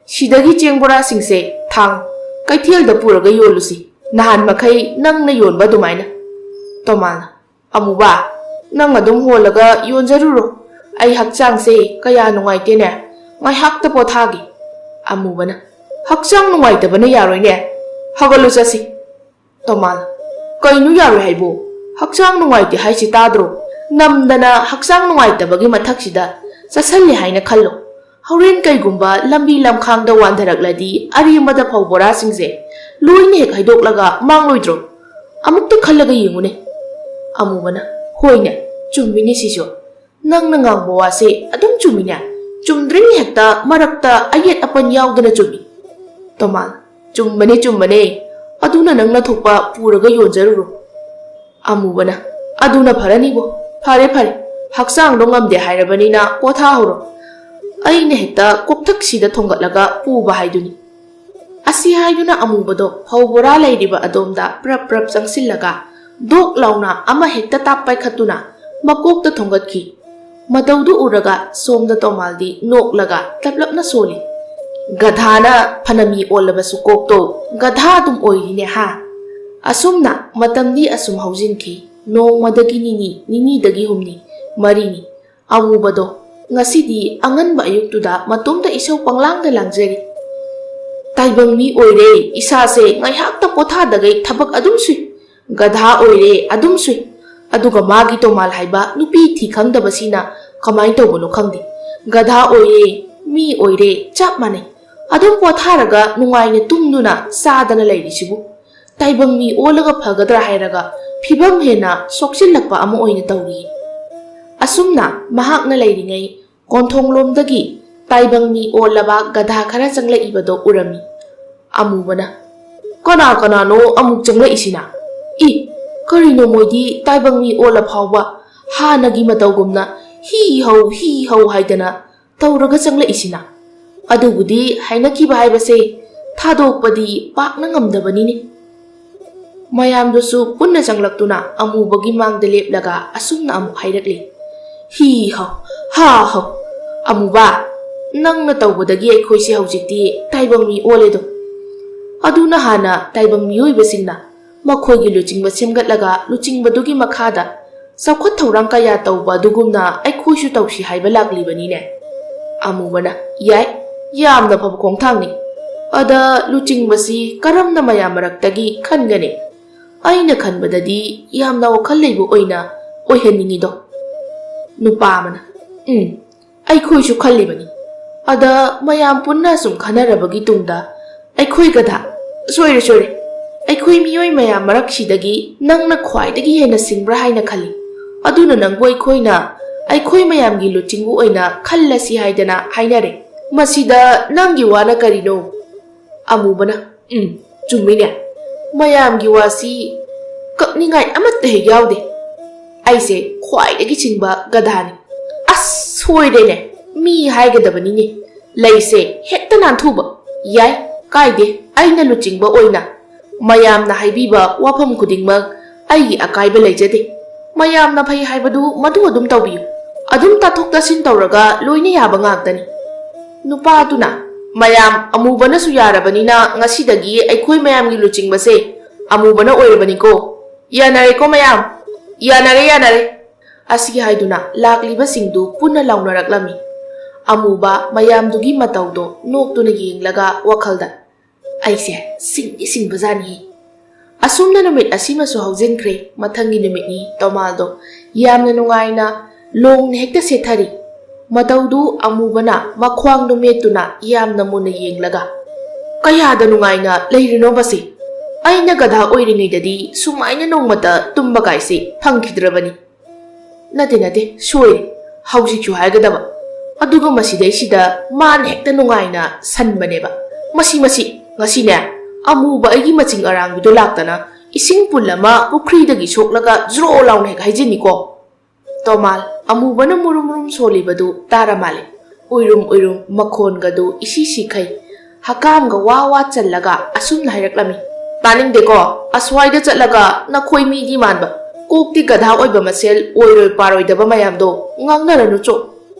ꯁꯤꯗꯒꯤ ꯆꯦꯡ ꯕꯣꯔꯥꯁꯤꯡꯁꯦ ꯊꯥꯡ ꯀꯩꯊꯦꯜꯗ ꯄꯨꯔꯒ ꯌꯣꯜꯂꯨꯁꯤ, ꯅꯍꯥꯟ ꯃꯈꯩ ꯅꯪꯅ ꯌꯣꯟꯕ ꯑꯗꯨꯃꯥꯏꯅ꯫" ꯇꯣꯃꯥꯜꯅ, "ꯑꯃꯨꯕ, ꯅꯪ ꯑꯗꯨꯝ ꯍꯣꯜꯂꯒ ꯌꯣꯟꯖꯔꯨꯔꯣ꯫ ꯑꯩ ꯍꯛꯆꯥꯡꯁꯦ ꯀꯌꯥ ꯅꯨꯡꯉꯥꯏꯇꯦꯅꯦ꯫ ꯉꯥꯏꯍꯥꯛꯇ ꯄꯣꯊꯥꯒꯦ꯫" ꯑꯃꯨꯕꯅ, "ꯍꯛꯆꯥꯡ ꯅꯨꯡꯉꯥꯏꯇꯕꯅ ꯌꯥꯔꯣꯏꯅꯦ꯫ ꯍꯧꯒꯠꯂꯨ ꯆꯠꯁꯤ꯫" ꯇꯣꯃꯥꯜ, "ꯀꯩꯅꯣ ꯌꯥꯔꯣꯏ ꯍꯥꯏꯕꯨ? ꯍꯛꯆꯥꯡ ꯅꯨꯡꯉꯥꯏꯇꯦ ꯍꯥꯏꯁꯤ ꯇꯥꯗ꯭ꯔꯣ? ꯅꯝꯗꯅ ꯍꯛꯆꯥꯡ ꯅꯨꯡꯉꯥꯏꯇꯕꯒꯤ ꯃꯊꯛꯁꯤꯗ ꯆꯠꯁꯜꯂꯦ ꯍꯥꯏꯅ ꯈꯜꯂꯣ꯫ ꯍꯣꯔꯦꯟ ꯀꯩꯒꯨꯝꯕ ꯂꯝꯕꯤ ꯂꯝꯈꯥꯡꯗ ꯋꯥꯟꯊꯔꯛꯂꯗꯤ ꯑꯔꯦꯝꯕꯗ ꯐꯧ ꯕꯣꯔꯥꯁꯤꯡꯁꯦ ꯂꯣꯏꯅ ꯍꯦꯛ ꯍꯩꯗꯣꯛꯂꯒ ꯃꯥꯡꯂꯣꯏꯗ꯭ꯔꯣ? ꯑꯃꯨꯛꯇ ꯈꯜꯂꯒ ꯌꯦꯡꯉꯨꯅꯦ꯫" ꯑꯃꯨꯕꯅ, "ꯍꯣꯏꯅꯦ, ꯆꯨꯝꯃꯤꯅꯦ ꯁꯤꯁꯨ꯫ ꯅꯪꯅ ꯉꯥꯡꯕ ꯋꯥꯁꯦ ꯑꯗꯨꯝ ꯆꯨꯝꯃꯤꯅꯦ꯫ ꯆꯨꯝꯗ꯭ꯔꯤꯡ ꯍꯦꯛꯇ ꯃꯔꯛꯇ ꯑꯌꯦꯠ ꯑꯄꯟ ꯌꯥꯎꯗꯅ ꯆꯨꯝꯃꯤ꯫" ꯇꯣꯃꯥꯜ, "ꯆꯨꯝꯕꯅꯦ, ꯆꯨꯝꯕꯅꯦ꯫ ꯑꯗꯨꯅ ꯅꯪꯅ ꯊꯣꯛꯄ ꯄꯨꯔꯒ ꯌꯣꯟꯖꯔꯨꯔꯣ꯫" ꯑꯃꯨꯕꯅ, "ꯑꯗꯨꯅ ꯐꯔꯅꯤꯕꯣ꯫ ꯐꯔꯦ, ꯐꯔꯦ꯫ ꯍꯛꯆꯥꯡꯗꯣ ꯉꯝꯗꯦ ꯍꯥꯏꯔꯕꯅꯤꯅ ꯄꯣꯊꯥꯍꯧꯔꯣ꯫ ꯑꯩꯅ ꯍꯦꯛꯇ ꯀꯣꯛꯊꯛꯁꯤꯗ ꯊꯣꯡꯒꯠꯂꯒ ꯄꯨꯕ ꯍꯥꯏꯗꯨꯅꯤ꯫" ꯑꯁꯤ ꯍꯥꯏꯗꯨꯅ ꯑꯃꯨꯕꯗꯣ ꯐꯧ ꯕꯣꯔꯥ ꯂꯩꯔꯤꯕ ꯑꯗꯣꯝꯗ ꯄ꯭ꯔꯞ ꯄ꯭ꯔꯞ ꯆꯪꯁꯤꯜꯂꯒ ꯗꯣꯛ ꯂꯥꯎꯅ ꯑꯃ ꯍꯦꯛꯇ ꯇꯥꯞ ꯄꯥꯏꯈꯠꯇꯨꯅ ꯃꯀꯣꯛꯇ ꯊꯣꯡꯒꯠꯈꯤ꯫ ꯃꯇꯧꯗꯨ ꯎꯔꯒ ꯁꯣꯝꯗ ꯇꯣꯃꯥꯜꯗꯤ ꯅꯣꯛꯂꯒ ꯇꯞꯂꯞꯅ ꯁꯣꯜꯂꯤ꯫ "ꯒꯙꯥꯅ ꯐꯅ ꯃꯤ ꯑꯣꯜꯂꯕꯁꯨ ꯀꯣꯛꯇꯣ ꯒꯙꯥ ꯑꯗꯨꯝ ꯑꯣꯏꯔꯤꯅꯦ ꯍꯥ?" ꯑꯁꯨꯝꯅ ꯃꯇꯝꯗꯤ ꯑꯁꯨꯝ ꯍꯧꯖꯤꯟꯈꯤ꯫ ꯅꯣꯡꯃꯗꯒꯤ ꯅꯤꯅꯤ, ꯅꯤꯅꯤꯗꯒꯤ ꯍꯨꯝꯅꯤ, ꯃꯔꯤꯅꯤ꯫ ꯑꯃꯨꯕꯗꯣ ꯉꯁꯤꯗꯤ ꯑꯉꯟꯕ ꯑꯌꯨꯛꯇꯨꯗ ꯃꯇꯣꯝꯇ ꯏꯁꯧ ꯄꯪꯂꯥꯡꯗ ꯂꯥꯡꯖꯔꯤ꯫ "ꯇꯥꯏꯕꯪ ꯃꯤ ꯑꯣꯏꯔꯦ, ꯏꯁꯥꯁꯦ ꯉꯥꯏꯍꯥꯛꯇ ꯄꯣꯊꯥꯗꯈꯩ ꯊꯕꯛ ꯑꯗꯨꯝ ꯁꯨꯏ꯫ ꯒꯙꯥ ꯑꯣꯏꯔꯦ, ꯑꯗꯨꯝ ꯁꯨꯏ꯫ ꯑꯗꯨꯒ ꯃꯥꯒꯤ ꯇꯣꯃꯥꯜ ꯍꯥꯏꯕ ꯅꯨꯄꯤ ꯊꯤ ꯈꯪꯗꯕꯁꯤꯅ ꯀꯃꯥꯏꯅ ꯇꯧꯕꯅꯣ ꯈꯪꯗꯦ꯫ ꯒꯙꯥ ꯑꯣꯏꯔꯦ, ꯃꯤ ꯑꯣꯏꯔꯦ, ꯆꯞ ꯃꯥꯟꯅꯩ꯫ ꯑꯗꯨꯝ ꯄꯣꯊꯥꯔꯒ ꯅꯨꯡꯉꯥꯏꯅ ꯇꯨꯝꯗꯨꯅ ꯆꯥꯗꯅ ꯂꯩꯔꯤꯁꯤꯕꯨ꯫ ꯇꯥꯏꯕꯪ ꯃꯤ ꯑꯣꯜꯂꯒ ꯐꯒꯗ꯭ꯔꯥ ꯍꯥꯏꯔꯒ ꯐꯤꯕꯝ ꯍꯦꯟꯅ ꯁꯣꯛꯆꯤꯜꯂꯛꯄ ꯑꯃ ꯑꯣꯏꯅ ꯇꯧꯔꯤ꯫" ꯑꯁꯨꯝꯅ ꯃꯍꯥꯛꯅ ꯂꯩꯔꯤꯉꯩ ꯀꯣꯟꯊꯣꯡꯂꯣꯝꯗꯒꯤ ꯇꯥꯏꯕꯪ ꯃꯤ ꯑꯣꯜꯂꯕ ꯒꯙꯥ ꯈꯔ ꯆꯪꯂꯛꯏꯕꯗꯣ ꯎꯔꯝꯃꯤ꯫ ꯑꯃꯨꯕꯅ, "ꯀꯅꯥ ꯀꯅꯥꯅꯣ ꯑꯃꯨꯛ ꯆꯪꯂꯛꯏꯁꯤꯅ? ꯏ, ꯀꯔꯤꯅꯣ ꯃꯣꯏꯗꯤ ꯇꯥꯏꯕꯪ ꯃꯤ ꯑꯣꯜꯂ ꯐꯥꯎꯕ ꯍꯥꯟꯅꯒꯤ ꯃꯇꯧꯒꯨꯝꯅ ꯍꯤ ꯍꯧ ꯍꯤ ꯍꯧ ꯍꯥꯏꯗꯅ ꯇꯧꯔꯒ ꯆꯪꯂꯛꯏꯁꯤꯅ? ꯑꯗꯨꯕꯨꯗꯤ ꯍꯥꯏꯅꯈꯤꯕ ꯍꯥꯏꯕꯁꯦ ꯊꯥꯗꯣꯛꯄꯗꯤ ꯄꯥꯛꯅ ꯉꯝꯗꯕꯅꯤꯅꯦ꯫ ꯃꯌꯥꯝꯗꯨꯁꯨ ꯄꯨꯟꯅ ꯆꯪꯂꯛꯇꯨꯅ ꯑꯃꯨꯕꯒꯤ ꯃꯥꯡꯗ ꯂꯦꯞꯂꯒ ꯑꯁꯨꯝꯅ ꯑꯃꯨꯛ ꯍꯥꯏꯔꯛꯂꯤ, ꯍꯤ ꯍꯧ, ꯍꯥ ꯍꯧ, ꯑꯃꯨꯕ, ꯅꯪꯅ ꯇꯧꯕꯗꯒꯤ ꯑꯩꯈꯣꯏꯁꯦ ꯍꯧꯖꯤꯛꯇꯤ ꯇꯥꯏꯕꯪ ꯃꯤ ꯑꯣꯜꯂꯦꯗꯣ꯫ ꯑꯗꯨꯅ ꯍꯥꯟꯅ ꯇꯥꯏꯕꯪ ꯃꯤꯑꯣꯏꯕꯁꯤꯡꯅ ꯃꯈꯣꯏꯒꯤ ꯂꯨꯆꯤꯡꯕ ꯁꯦꯝꯒꯠꯂꯒ ꯂꯨꯆꯤꯡꯕꯗꯨꯒꯤ ꯃꯈꯥꯗ ꯆꯥꯎꯈꯠ ꯊꯧꯔꯥꯡ ꯀꯌꯥ ꯇꯧꯕ ꯑꯗꯨꯒꯨꯝꯅ ꯑꯩꯈꯣꯏꯁꯨ ꯇꯧꯁꯤ ꯍꯥꯏꯕ ꯂꯥꯛꯂꯤꯕꯅꯤꯅꯦ꯫ ꯑꯃꯨꯕꯅ, ꯌꯥꯏ, ꯌꯥꯝꯅ ꯐꯕ ꯈꯣꯡꯊꯥꯡꯅꯤ꯫ ꯑꯗ ꯂꯨꯆꯤꯡꯕꯁꯤ ꯀꯔꯝꯅ ꯃꯌꯥꯝ ꯃꯔꯛꯇꯒꯤ ꯈꯟꯒꯅꯤ? ꯑꯩꯅ ꯈꯟꯕꯗꯗꯤ ꯌꯥꯝꯅ ꯋꯥꯈꯜ ꯂꯩꯕ ꯑꯣꯏꯅ ꯑꯣꯏꯍꯟꯅꯤꯡꯉꯤꯗꯣ꯫ ꯅꯨꯄꯥ ꯑꯃꯅ, ꯎꯝ, ꯑꯩꯈꯣꯏꯁꯨ ꯈꯜꯂꯤꯕꯅꯤ꯫ ꯑꯗ ꯃꯌꯥꯝ ꯄꯨꯟꯅ ꯁꯨꯝ ꯈꯟꯅꯔꯕꯒꯤ ꯇꯨꯡꯗ ꯑꯩꯈꯣꯏ ꯒꯙꯥ, ꯁꯣꯏꯔꯦ, ꯁꯣꯏꯔꯦ, ꯑꯩꯈꯣꯏ ꯃꯤꯑꯣꯏ ꯃꯌꯥꯝ ꯃꯔꯛꯁꯤꯗꯒꯤ ꯅꯪꯅ ꯈ꯭ꯋꯥꯏꯗꯒꯤ ꯍꯦꯟꯅ ꯁꯤꯡꯕ꯭ꯔꯥ ꯍꯥꯏꯅ ꯈꯜꯂꯤ꯫ ꯑꯗꯨꯅ ꯅꯪꯕꯨ ꯑꯩꯈꯣꯏꯅ ꯑꯩꯈꯣꯏ ꯃꯌꯥꯝꯒꯤ ꯂꯨꯆꯤꯡꯕ ꯑꯣꯏꯅ ꯈꯜꯂꯁꯤ ꯍꯥꯏꯗꯅ ꯍꯥꯏꯅꯔꯦ꯫ ꯃꯁꯤꯗ ꯅꯪꯒꯤ ꯋꯥꯅ ꯀꯔꯤꯅꯣ? ꯑꯃꯨꯕꯅ, ꯎꯝ, ꯆꯨꯝꯃꯤꯅꯦ꯫ ꯃꯌꯥꯝꯒꯤ ꯋꯥꯁꯤ ꯀꯛꯅꯤꯡꯉꯥꯏ ꯑꯃꯠꯇ ꯍꯦꯛ ꯌꯥꯎꯗꯦ꯫ ꯑꯩꯁꯦ ꯈ꯭ꯋꯥꯏꯗꯒꯤ ꯁꯤꯡꯕ ꯒꯙꯥꯅꯤ꯫ ꯑꯁ, ꯁꯣꯏꯔꯦꯅꯦ꯫ ꯃꯤ ꯍꯥꯏꯒꯗꯕꯅꯤꯅꯦ꯫ ꯂꯩꯁꯦ ꯍꯦꯛꯇ ꯅꯥꯟꯊꯨꯕ꯫ ꯌꯥꯏ, ꯀꯥꯏꯗꯦ꯫ ꯑꯩꯅ ꯂꯨꯆꯤꯡꯕ ꯑꯣꯏꯅ ꯃꯌꯥꯝꯅ ꯍꯥꯏꯕꯤꯕ ꯋꯥꯐꯝ ꯈꯨꯗꯤꯡꯃꯛ ꯑꯩꯒꯤ ꯑꯀꯥꯏꯕ ꯂꯩꯖꯗꯦ꯫ ꯃꯌꯥꯝꯅ ꯐꯩ ꯍꯥꯏꯕꯗꯨ ꯃꯗꯨ ꯑꯗꯨꯝ ꯇꯧꯕꯤꯌꯨ꯫ ꯑꯗꯨꯝ ꯇꯥꯊꯣꯛ ꯇꯥꯁꯤꯟ ꯇꯧꯔꯒ ꯂꯣꯏꯅ ꯌꯥꯕ ꯉꯥꯛꯇꯅꯤ꯫ ꯅꯨꯄꯥ ꯑꯗꯨꯅ, ꯃꯌꯥꯝ, ꯑꯃꯨꯕꯅꯁꯨ ꯌꯥꯔꯕꯅꯤꯅ ꯉꯁꯤꯗꯒꯤ ꯑꯩꯈꯣꯏ ꯃꯌꯥꯝꯒꯤ ꯂꯨꯆꯤꯡꯕꯁꯦ ꯑꯃꯨꯕꯅ ꯑꯣꯏꯔꯕꯅꯤꯀꯣ꯫ ꯌꯥꯅꯔꯦꯀꯣ ꯃꯌꯥꯝ? ꯌꯥꯅꯔꯦ, ꯌꯥꯅꯔꯦ꯫ ꯑꯁꯤ ꯍꯥꯏꯗꯨꯅ ꯂꯥꯛꯂꯤꯕꯁꯤꯡꯗꯨ ꯄꯨꯟꯅ ꯂꯥꯎꯅꯔꯛꯂꯝꯃꯤ꯫ ꯑꯃꯨꯕ ꯃꯌꯥꯝꯗꯨꯒꯤ ꯃꯇꯧꯗꯣ ꯅꯣꯛꯇꯨꯅ ꯌꯦꯡꯂꯒ ꯋꯥꯈꯜꯗ, ꯑꯩꯁꯦ ꯁꯤꯡꯗꯤ ꯁꯤꯡꯕꯖꯥꯠꯅꯤ꯫ ꯑꯁꯨꯝꯅ ꯅꯨꯃꯤꯠ ꯑꯁꯤꯃꯁꯨ ꯍꯧꯖꯤꯟꯈ꯭ꯔꯦ꯫ ꯃꯊꯪꯒꯤ ꯅꯨꯃꯤꯠꯅꯤ꯫ ꯇꯣꯃꯥꯜꯗꯣ ꯌꯥꯝꯅ ꯅꯨꯡꯉꯥꯏꯅ ꯂꯣꯡꯅ ꯍꯦꯛꯇ ꯁꯦꯠꯊꯔꯤ꯫ ꯃꯇꯧꯗꯨ ꯑꯃꯨꯕꯅ ꯃꯈ꯭ꯋꯥꯡꯗꯨ ꯃꯦꯠꯇꯨꯅ ꯌꯥꯝꯅ ꯃꯨꯟꯅ ꯌꯦꯡꯂꯒ, ꯀꯌꯥꯗ ꯅꯨꯡꯉꯥꯏꯅ ꯂꯩꯔꯤꯅꯣꯕꯁꯦ? ꯑꯩꯅ ꯒꯙꯥ ꯑꯣꯏꯔꯤꯉꯩꯗꯗꯤ ꯁꯨꯃꯥꯏꯅ ꯅꯣꯡꯃꯇ ꯇꯨꯝꯕ ꯀꯥꯏꯁꯦ ꯐꯪꯈꯤꯗ꯭ꯔꯕꯅꯤ꯫ ꯅꯠꯇꯦ, ꯅꯠꯇꯦ, ꯁꯣꯏꯔꯦ꯫ ꯍꯧꯖꯤꯛꯁꯨ ꯍꯥꯏꯒꯗꯕ꯫ ꯑꯗꯨꯒ ꯃꯁꯤꯗꯩꯁꯤꯗ ꯃꯥꯅ ꯍꯦꯛꯇ ꯅꯨꯡꯉꯥꯏꯅ ꯁꯟꯕꯅꯦꯕ꯫ ꯃꯁꯤ, ꯃꯁꯤ, ꯉꯁꯤꯅꯦ, ꯑꯃꯨꯕ ꯑꯩꯒꯤ ꯃꯆꯤꯡ ꯑꯔꯥꯡꯕꯤꯗꯣ ꯂꯥꯛꯇꯅ ꯏꯁꯤꯡ ꯄꯨꯜ ꯑꯃ ꯄꯨꯈ꯭ꯔꯤꯗꯒꯤ ꯁꯣꯛꯂꯒ ꯖ꯭ꯔꯣ ꯂꯥꯎꯅ ꯍꯦꯛ ꯍꯩꯖꯤꯟꯅꯤꯀꯣ꯫ ꯇꯣꯃꯥꯜ, ꯑꯃꯨꯕꯅ ꯃꯨꯔꯨꯝ ꯃꯨꯔꯨꯝ ꯁꯣꯜꯂꯤꯕꯗꯨ ꯇꯥꯔ ꯃꯥꯜꯂꯦ꯫ ꯎꯏꯔꯨꯝ ꯎꯏꯔꯨꯝ ꯃꯈꯣꯟꯒꯗꯨ ꯏꯁꯤ ꯁꯤꯈꯩ ꯍꯀꯥꯝꯒ ꯋꯥ ꯋꯥ ꯆꯜꯂꯒ ꯑꯁꯨꯝꯅ ꯍꯥꯏꯔꯛꯂꯝꯃꯤ꯫ "ꯇꯥꯅꯤꯡꯗꯦꯀꯣ, ꯑꯁ꯭ꯋꯥꯏꯗ ꯆꯠꯂꯒ ꯅꯈꯣꯏ ꯃꯤꯗꯤ ꯃꯥꯟꯕ, ꯀꯣꯛꯇꯤ ꯒꯙꯥ ꯑꯣꯏꯕ ꯃꯁꯦꯜ ꯑꯣꯏꯔꯣꯏ ꯄꯥꯔꯣꯏꯗꯕ ꯃꯌꯥꯝꯗꯣ ꯉꯥꯡꯅꯔꯅꯨ ꯆꯣ꯫"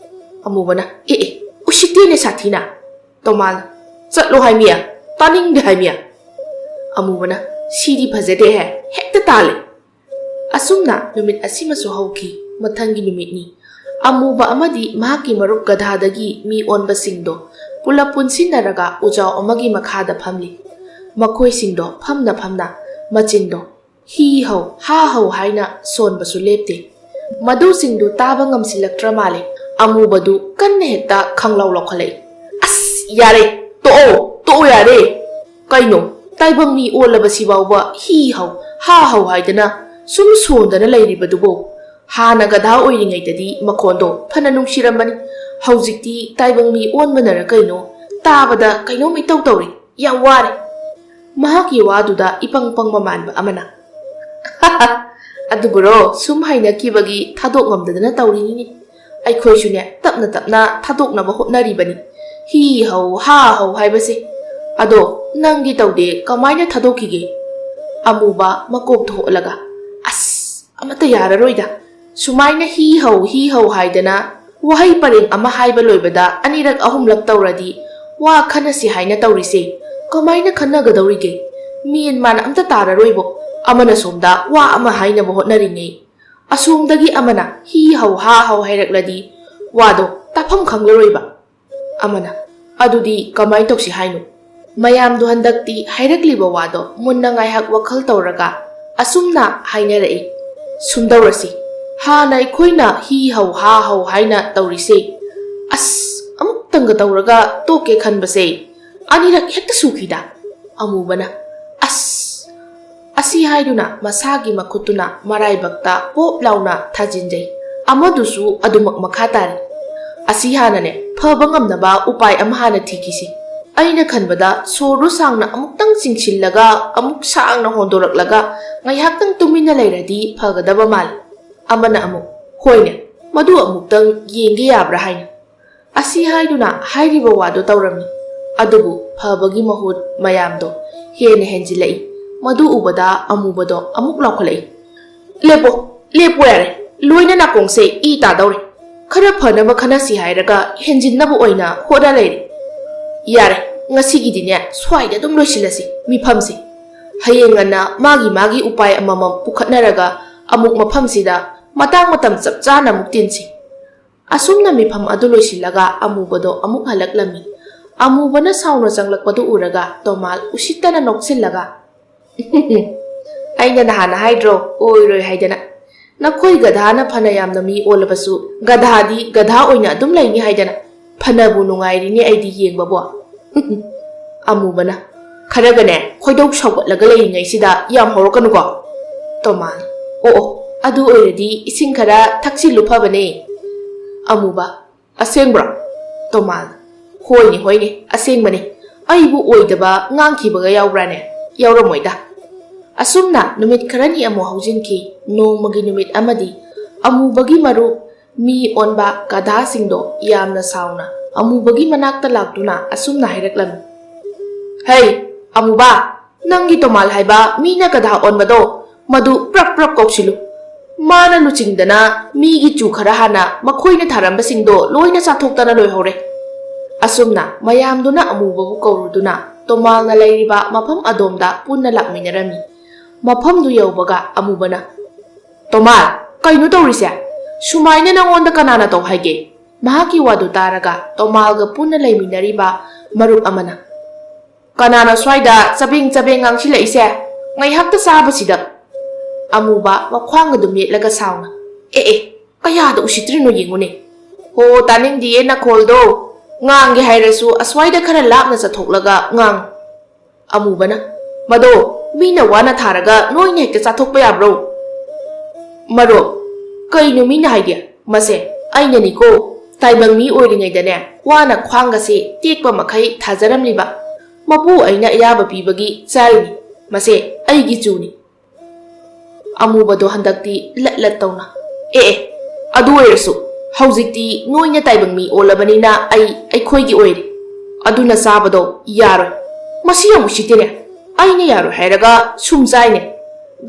ꯑꯃꯨꯕꯅ, "ꯑꯦ ꯑꯦ, ꯎꯁꯤꯠꯇꯦꯅꯦ ꯁꯥꯊꯤꯅ꯫" ꯇꯣꯃꯥꯜ, "ꯆꯠꯂꯣ ꯍꯥꯏꯃꯤ, ꯇꯥꯅꯤꯡꯗꯦ ꯍꯥꯏꯃꯤ꯫" ꯑꯃꯨꯕꯅ, "ꯁꯤꯗꯤ ꯐꯖꯗꯦꯍꯦ, ꯍꯦꯛꯇ ꯇꯥꯜꯂꯦ꯫" ꯑꯁꯨꯝꯅ ꯅꯨꯃꯤꯠ ꯑꯁꯤꯃꯁꯨ ꯍꯧꯈꯤ꯫ ꯃꯊꯪꯒꯤ ꯅꯨꯃꯤꯠꯅꯤ꯫ ꯑꯃꯨꯕ ꯑꯃꯗꯤ ꯃꯍꯥꯛꯀꯤ ꯃꯔꯨꯞ ꯒꯙꯥꯗꯒꯤ ꯃꯤ ꯑꯣꯟꯕꯁꯤꯡꯗꯣ ꯄꯨꯂꯞ ꯄꯨꯟꯁꯤꯟꯅꯔꯒ ꯎꯖꯥꯎ ꯑꯃꯒꯤ ꯃꯈꯥꯗ ꯐꯝꯂꯤ꯫ ꯃꯈꯣꯏꯁꯤꯡꯗꯣ ꯐꯝꯅ ꯐꯝꯅ ꯃꯆꯤꯟꯗꯣ ꯍꯤ ꯍꯧ ꯍꯥ ꯍꯧ ꯍꯥꯏꯅ ꯁꯣꯟꯕꯁꯨ ꯂꯦꯞꯇꯦ꯫ ꯃꯗꯨꯁꯤꯡꯗꯨ ꯇꯥꯕ ꯉꯝꯁꯤꯜꯂꯛꯇ꯭ꯔ ꯃꯥꯜꯂꯦ꯫ ꯑꯃꯨꯕꯗꯨ ꯀꯟꯅ ꯍꯦꯛꯇ ꯈꯪꯂꯥꯎ ꯂꯥꯎꯈꯠꯂꯛꯏ꯫ "ꯑꯁ, ꯌꯥꯔꯦ, ꯇꯣꯛꯑꯣ, ꯇꯣꯛꯑꯣ ꯌꯥꯔꯦ꯫ ꯀꯩꯅꯣ, ꯇꯥꯏꯕꯪ ꯃꯤ ꯑꯣꯜꯂꯕꯁꯤ ꯐꯥꯎꯕ ꯍꯤ ꯍꯧ ꯍꯥ ꯍꯧ ꯍꯥꯏꯗꯅ ꯁꯨꯝ ꯁꯣꯟꯗꯅ ꯂꯩꯔꯤꯕꯗꯨꯕꯨ? ꯍꯥꯟꯅ ꯒꯙꯥ ꯑꯣꯏꯔꯤꯉꯩꯗꯗꯤ ꯃꯈꯣꯟꯗꯣ ꯐꯅ ꯅꯨꯡꯁꯤꯔꯝꯕꯅꯤ꯫ ꯍꯧꯖꯤꯛꯇꯤ ꯇꯥꯏꯕꯪ ꯃꯤ ꯑꯣꯟꯕꯅꯔ ꯀꯩꯅꯣ, ꯇꯥꯕꯗ ꯀꯩꯅꯣꯝ ꯏꯇꯧ ꯇꯧꯔꯤ꯫ ꯌꯥꯝ ꯋꯥꯔꯦ꯫" ꯃꯍꯥꯛꯀꯤ ꯋꯥꯗꯨꯗ ꯏꯄꯪ ꯄꯪꯕ ꯃꯥꯟꯕ ꯑꯃꯅ, "ꯑꯗꯨꯕꯨꯔꯣ, ꯁꯨꯝ ꯍꯩꯅꯈꯤꯕꯒꯤ ꯊꯥꯗꯣꯛ ꯉꯝꯗꯗꯅ ꯇꯧꯔꯤꯅꯤꯅꯦ꯫ ꯑꯩꯈꯣꯏꯁꯨꯅꯦ, ꯇꯞꯅ ꯇꯞꯅ ꯊꯥꯗꯣꯛꯅꯕ ꯍꯣꯠꯅꯔꯤꯕꯅꯤ꯫ ꯍꯤ ꯍꯧ ꯍꯥ ꯍꯧ ꯍꯥꯏꯕꯁꯦ꯫ ꯑꯗꯣ ꯅꯪꯗꯤ ꯇꯧꯗꯦ, ꯀꯃꯥꯏꯅ ꯊꯥꯗꯣꯛꯈꯤꯒꯦ?" ꯑꯃꯨꯕ ꯃꯀꯣꯛ ꯊꯣꯛꯂꯒ, "ꯑꯁ, ꯑꯃꯠꯇ ꯌꯥꯔꯔꯣꯏꯗ꯫ ꯁꯨꯃꯥꯏꯅ ꯍꯤ ꯍꯧ ꯍꯤ ꯍꯧ ꯍꯥꯏꯗꯅ ꯋꯥꯍꯩ ꯄꯔꯦꯡ ꯑꯃ ꯍꯥꯏꯕ ꯂꯣꯏꯕꯗ ꯑꯅꯤꯔꯛ ꯑꯍꯨꯝꯂꯛ ꯇꯧꯔꯗꯤ ꯋꯥ ꯈꯟꯅꯁꯤ ꯍꯥꯏꯅ ꯇꯧꯔꯤꯁꯦ ꯀꯃꯥꯏꯅ ꯈꯟꯅꯒꯗꯧꯔꯤꯒꯦ? ꯃꯦꯟ ꯃꯥꯟ ꯑꯝꯇ ꯇꯥꯔꯔꯣꯏꯕꯣ꯫ ꯑꯃꯅ ꯁꯣꯝꯗ ꯋꯥ ꯑꯃ ꯍꯥꯏꯅꯕ ꯍꯣꯠꯅꯔꯤꯉꯩ ꯑꯁꯣꯝꯗꯒꯤ ꯑꯃꯅ ꯍꯤ ꯍꯧ ꯍꯥ ꯍꯧ ꯍꯥꯏꯔꯛꯂꯗꯤ ꯋꯥꯗꯣ ꯇꯥꯐꯝ ꯈꯪꯂꯔꯣꯏꯕ꯫" ꯑꯃꯅ, "ꯑꯗꯨꯗꯤ ꯀꯃꯥꯏ ꯇꯧꯁꯤ ꯍꯥꯏꯅꯣ?" ꯃꯌꯥꯝꯗꯣ ꯍꯟꯗꯛꯇꯤ ꯍꯥꯏꯔꯛꯂꯤꯕ ꯋꯥꯗꯣ ꯃꯨꯟꯅ ꯉꯥꯏꯍꯥꯛ ꯋꯥꯈꯜ ꯇꯧꯔꯒ ꯑꯁꯨꯝꯅ ꯍꯥꯏꯅꯔꯛꯏ, "ꯁꯨꯝꯗꯧꯔꯁꯤ, ꯍꯥꯟꯅ ꯑꯩꯈꯣꯏꯅ ꯍꯤ ꯍꯧ ꯍꯥ ꯍꯧ ꯍꯥꯏꯅ ꯇꯧꯔꯤꯁꯦ, ꯑꯁ, ꯑꯃꯨꯛꯇꯪꯒ ꯇꯧꯔꯒ ꯇꯣꯛꯀꯦ ꯈꯟꯕꯁꯦ ꯑꯅꯤꯔꯛ ꯍꯦꯛꯇ ꯁꯨꯈꯤꯗ꯫" ꯑꯃꯨꯕꯅ, "ꯑꯁ!" ꯑꯁꯤ ꯍꯥꯏꯗꯨꯅ ꯃꯁꯥꯒꯤ ꯃꯈꯨꯠꯇꯨꯅ ꯃꯔꯥꯏꯕꯛꯇ ꯄꯣꯞ ꯂꯥꯎꯅ ꯊꯥꯖꯤꯟꯖꯩ꯫ ꯑꯃꯗꯨꯁꯨ ꯑꯗꯨꯃꯛ ꯃꯈꯥ ꯇꯥꯔꯤ꯫ "ꯑꯁꯤ ꯍꯥꯟꯅꯅꯦ, ꯐꯕ ꯉꯝꯅꯕ ꯎꯄꯥꯏ ꯑꯃ ꯍꯥꯟꯅ ꯊꯤꯈꯤꯁꯤ꯫ ꯑꯩꯅ ꯈꯟꯕꯗ ꯁꯣꯔꯗꯨ ꯁꯥꯡꯅ ꯑꯃꯨꯛꯇꯪ ꯆꯤꯡꯁꯤꯜꯂꯒ ꯑꯃꯨꯛ ꯁꯥꯡꯅ ꯍꯣꯟꯗꯣꯔꯛꯂꯒ ꯉꯥꯏꯍꯥꯛꯇꯪ ꯇꯨꯃꯤꯟꯅ ꯂꯩꯔꯗꯤ ꯐꯒꯗꯕ ꯃꯥꯜꯂꯤ꯫" ꯑꯃꯅ ꯑꯃꯨꯛ, ꯍꯣꯏꯅꯦ, ꯃꯗꯨ ꯑꯃꯨꯛꯇꯪ ꯌꯦꯡꯒꯦ ꯌꯥꯕ꯭ꯔꯥ ꯍꯥꯏꯅ꯫ ꯑꯁꯤ ꯍꯥꯏꯗꯨꯅ ꯍꯥꯏꯔꯤꯕ ꯋꯥꯗꯨ ꯇꯧꯔꯝꯃꯤ꯫ ꯑꯗꯨꯕꯨ ꯐꯕꯒꯤ ꯃꯍꯨꯠ ꯃꯌꯥꯝꯗꯣ ꯍꯦꯟꯅ ꯍꯦꯟꯖꯤꯜꯂꯛꯏ꯫ ꯃꯗꯨ ꯎꯕꯗ ꯑꯃꯨꯕꯗꯣ ꯑꯃꯨꯛ ꯂꯥꯎꯈꯠꯂꯛꯏ꯫ "ꯂꯦꯞꯄꯣ, ꯂꯦꯞꯄꯣ ꯌꯥꯔꯦ꯫ ꯂꯣꯏꯅ ꯅꯥꯀꯣꯡꯁꯦ ꯏ ꯇꯥꯗꯧꯔꯦ꯫ ꯈꯔ ꯐꯅꯕ ꯈꯟꯅꯁꯤ ꯍꯥꯏꯔꯒ ꯍꯦꯟꯖꯤꯟꯅꯕ ꯑꯣꯏꯅ ꯍꯣꯠꯅ ꯂꯩꯔꯦ꯫ ꯌꯥꯔꯦ, ꯉꯁꯤꯒꯤꯗꯤꯅꯦ ꯁ꯭ꯋꯥꯏꯗ ꯑꯗꯨꯝ ꯂꯣꯏꯁꯤꯜꯂꯁꯤ ꯃꯤꯐꯝꯁꯦ꯫ ꯍꯌꯦꯡ ꯉꯟꯅ ꯃꯥꯒꯤ ꯃꯥꯒꯤ ꯎꯄꯥꯏ ꯑꯃꯃꯝ ꯄꯨꯈꯠꯅꯔꯒ ꯑꯃꯨꯛ ꯃꯐꯝꯁꯤꯗ ꯃꯇꯥꯡ ꯃꯇꯝ ꯆꯞ ꯆꯥꯅ ꯑꯃꯨꯛ ꯇꯤꯟꯁꯤ"꯫ ꯑꯁꯨꯝꯅ ꯃꯤꯐꯝ ꯑꯗꯨ ꯂꯣꯏꯁꯤꯜꯂꯒ ꯑꯃꯨꯕꯗꯣ ꯑꯃꯨꯛ ꯍꯜꯂꯛꯂꯝꯃꯤ꯫ ꯑꯃꯨꯕꯅ ꯁꯥꯎꯅ ꯆꯪꯂꯛꯄꯗꯨ ꯎꯔꯒ ꯇꯣꯃꯥꯜ ꯎꯁꯤꯠꯇꯅ ꯅꯣꯛꯁꯤꯜꯂꯒ, "ꯑꯩꯅ ꯅꯍꯥꯟꯅ ꯍꯥꯏꯗ꯭ꯔꯣ, ꯑꯣꯏꯔꯣꯏ ꯍꯥꯏꯗꯅ꯫ ꯅꯈꯣꯏ ꯒꯙꯥꯅ ꯐꯅ ꯌꯥꯝꯅ ꯃꯤ ꯑꯣꯜꯂꯕꯁꯨ, ꯒꯙꯥꯗꯤ ꯒꯙꯥ ꯑꯣꯏꯅ ꯑꯗꯨꯝ ꯂꯩꯅꯤ ꯍꯥꯏꯗꯅ꯫ ꯐꯅꯕꯨ ꯅꯨꯡꯉꯥꯏꯔꯤꯅꯦ ꯑꯩꯗꯤ ꯌꯦꯡꯕꯕꯨ"꯫ ꯑꯃꯨꯕꯅ, "ꯈꯔꯒꯅꯦ ꯈꯣꯏꯗꯧ ꯁꯥꯎꯒꯠꯂꯒ ꯂꯩꯔꯤꯉꯩꯁꯤꯗ ꯌꯥꯝ ꯍꯧꯔꯛꯀꯅꯨꯀꯣ"꯫ ꯇꯣꯃꯥꯜ, "ꯑꯣ ꯑꯣ, ꯑꯗꯨ ꯑꯣꯏꯔꯗꯤ ꯏꯁꯤꯡ ꯈꯔ ꯊꯛꯆꯤꯜꯂꯨ ꯐꯕꯅꯦ"꯫ ꯑꯃꯨꯕ, "ꯑꯁꯦꯡꯕ꯭ꯔꯣ?" ꯇꯣꯃꯥꯜ, "ꯍꯣꯏꯅꯦ ꯍꯣꯏꯅꯦ, ꯑꯁꯦꯡꯕꯅꯦ꯫ ꯑꯩꯕꯨ ꯑꯣꯏꯗꯕ ꯉꯥꯡꯈꯤꯕꯒ ꯌꯥꯎꯕ꯭ꯔꯥꯅꯦ? ꯌꯥꯎꯔꯝꯃꯣꯏꯗ"꯫ ꯑꯁꯨꯝꯅ ꯅꯨꯃꯤꯠ ꯈꯔꯅꯤ ꯑꯃꯨꯛ ꯍꯧꯖꯤꯟꯈꯤ꯫ ꯅꯣꯡꯃꯒꯤ ꯅꯨꯃꯤꯠ ꯑꯃꯗꯤ ꯑꯃꯨꯕꯒꯤ ꯃꯔꯨꯞ ꯃꯤ ꯑꯣꯟꯕ ꯒꯙꯥꯁꯤꯡꯗꯣ ꯌꯥꯝꯅ ꯁꯥꯎꯅ ꯑꯃꯨꯕꯒꯤ ꯃꯅꯥꯛꯇ ꯂꯥꯛꯇꯨꯅ ꯑꯁꯨꯝꯅ ꯍꯥꯏꯔꯛꯂꯝꯃꯤ, "ꯍꯩ, ꯑꯃꯨꯕ, ꯅꯪꯒꯤ ꯇꯣꯃꯥꯜ ꯍꯥꯏꯕ ꯃꯤꯅ ꯒꯙꯥ ꯑꯣꯟꯕꯗꯣ, ꯃꯗꯨ ꯄ꯭ꯔꯞ ꯄ꯭ꯔꯞ ꯀꯧꯁꯤꯜꯂꯨ꯫ ꯃꯥꯅ ꯂꯨꯆꯤꯡꯗꯅ ꯃꯤꯒꯤ ꯆꯨ ꯈꯔ ꯍꯥꯟꯅ ꯃꯈꯣꯏꯅ ꯊꯥꯔꯝꯕꯁꯤꯡꯗꯣ ꯂꯣꯏꯅ ꯆꯥꯊꯣꯛꯇꯅ ꯂꯣꯏꯍꯧꯔꯦ"꯫ ꯑꯁꯨꯝꯅ ꯃꯌꯥꯝꯗꯨꯅ ꯑꯃꯨꯕꯕꯨ ꯀꯧꯔꯨꯗꯨꯅ ꯇꯣꯃꯥꯜꯅ ꯂꯩꯔꯤꯕ ꯃꯐꯝ ꯑꯗꯣꯝꯗ ꯄꯨꯟꯅ ꯂꯥꯛꯃꯤꯟꯅꯔꯝꯃꯤ꯫ ꯃꯐꯝꯗꯨ ꯌꯧꯕꯒ ꯑꯃꯨꯕꯅ, "ꯇꯣꯃꯥꯜ, ꯀꯩꯅꯣ ꯇꯧꯔꯤꯁꯦ? ꯁꯨꯃꯥꯏꯅ ꯅꯪꯉꯣꯟꯗ ꯀꯅꯥꯅ ꯇꯧ ꯍꯥꯏꯒꯦ?" ꯃꯍꯥꯛꯀꯤ ꯋꯥꯗꯨ ꯇꯥꯔꯒ ꯇꯣꯃꯥꯜꯒ ꯄꯨꯟꯅ ꯂꯩꯃꯤꯟꯅꯔꯤꯕ ꯃꯔꯨꯞ ꯑꯃꯅ, "ꯀꯅꯥꯅꯣ ꯁ꯭ꯋꯥꯏꯗ ꯆꯕꯦꯡ ꯆꯕꯦꯡ ꯉꯥꯡꯁꯤꯜꯂꯛꯏꯁꯦ? ꯉꯥꯏꯍꯥꯛꯇ ꯆꯥꯕꯁꯤꯗ"꯫ ꯑꯃꯨꯕ ꯃꯈ꯭ꯋꯥꯡ ꯑꯗꯨꯝ ꯌꯦꯠꯂꯒ ꯁꯥꯎꯅ, "ꯑꯦ ꯑꯦ, ꯀꯌꯥꯗ ꯎꯁꯤꯠꯇ꯭ꯔꯤꯅꯣ ꯌꯦꯡꯉꯨꯅꯦ꯫ ꯍꯣ, ꯇꯥꯅꯤꯡꯗꯤꯌꯦ ꯅꯈꯣꯜꯗꯣ꯫ ꯉꯥꯡꯒꯦ ꯍꯥꯏꯔꯁꯨ ꯑꯁ꯭ꯋꯥꯏꯗ ꯈꯔ ꯂꯥꯞꯅ ꯆꯠꯊꯣꯛꯂꯒ ꯉꯥꯡ"꯫ ꯑꯃꯨꯕꯅ, "ꯃꯗꯣ ꯃꯤꯅ ꯋꯥꯅ ꯊꯥꯔꯒ ꯅꯣꯏꯅ ꯍꯦꯛꯇ ꯆꯥꯊꯣꯛꯄ ꯌꯥꯕ꯭ꯔꯣ?" ꯃꯔꯨꯞ, "ꯀꯩꯅꯣ ꯃꯤꯅ ꯍꯥꯏꯒꯦ? ꯃꯁꯦ ꯑꯩꯅꯅꯤꯀꯣ꯫ ꯇꯥꯏꯕꯪ ꯃꯤ ꯑꯣꯏꯔꯤꯉꯩꯗꯅꯦ ꯋꯥꯅ ꯈ꯭ꯋꯥꯡꯒꯁꯦ ꯇꯦꯛꯄ ꯃꯈꯩ ꯊꯥꯖꯔꯝꯂꯤꯕ꯫ ꯃꯄꯨ ꯑꯩꯅ ꯑꯌꯥꯕ ꯄꯤꯕꯒꯤ ꯆꯥꯔꯤꯅꯤ꯫ ꯃꯁꯦ ꯑꯩꯒꯤ ꯆꯨꯅꯤ"꯫ ꯑꯃꯨꯕꯗꯣ ꯍꯟꯗꯛꯇꯤ ꯂꯠ ꯂꯠ ꯇꯧꯅ, "ꯑꯦ ꯑꯦ, ꯑꯗꯨ ꯑꯣꯏꯔꯁꯨ ꯍꯧꯖꯤꯛꯇꯤ ꯅꯣꯏꯅ ꯇꯥꯏꯕꯪ ꯃꯤ ꯑꯣꯜꯂꯕꯅꯤꯅ ꯑꯩ ꯑꯩꯈꯣꯏꯒꯤ ꯑꯣꯏꯔꯦ꯫ ꯑꯗꯨꯅ ꯆꯥꯕꯗꯣ ꯌꯥꯔꯣꯏ꯫ ꯃꯁꯤ ꯌꯥꯝ ꯎꯁꯤꯠꯇꯦꯅꯦ꯫ ꯑꯩꯅ ꯌꯥꯔꯣꯏ ꯍꯥꯏꯔꯒ ꯁꯨꯝ ꯆꯥꯏꯅꯦ꯫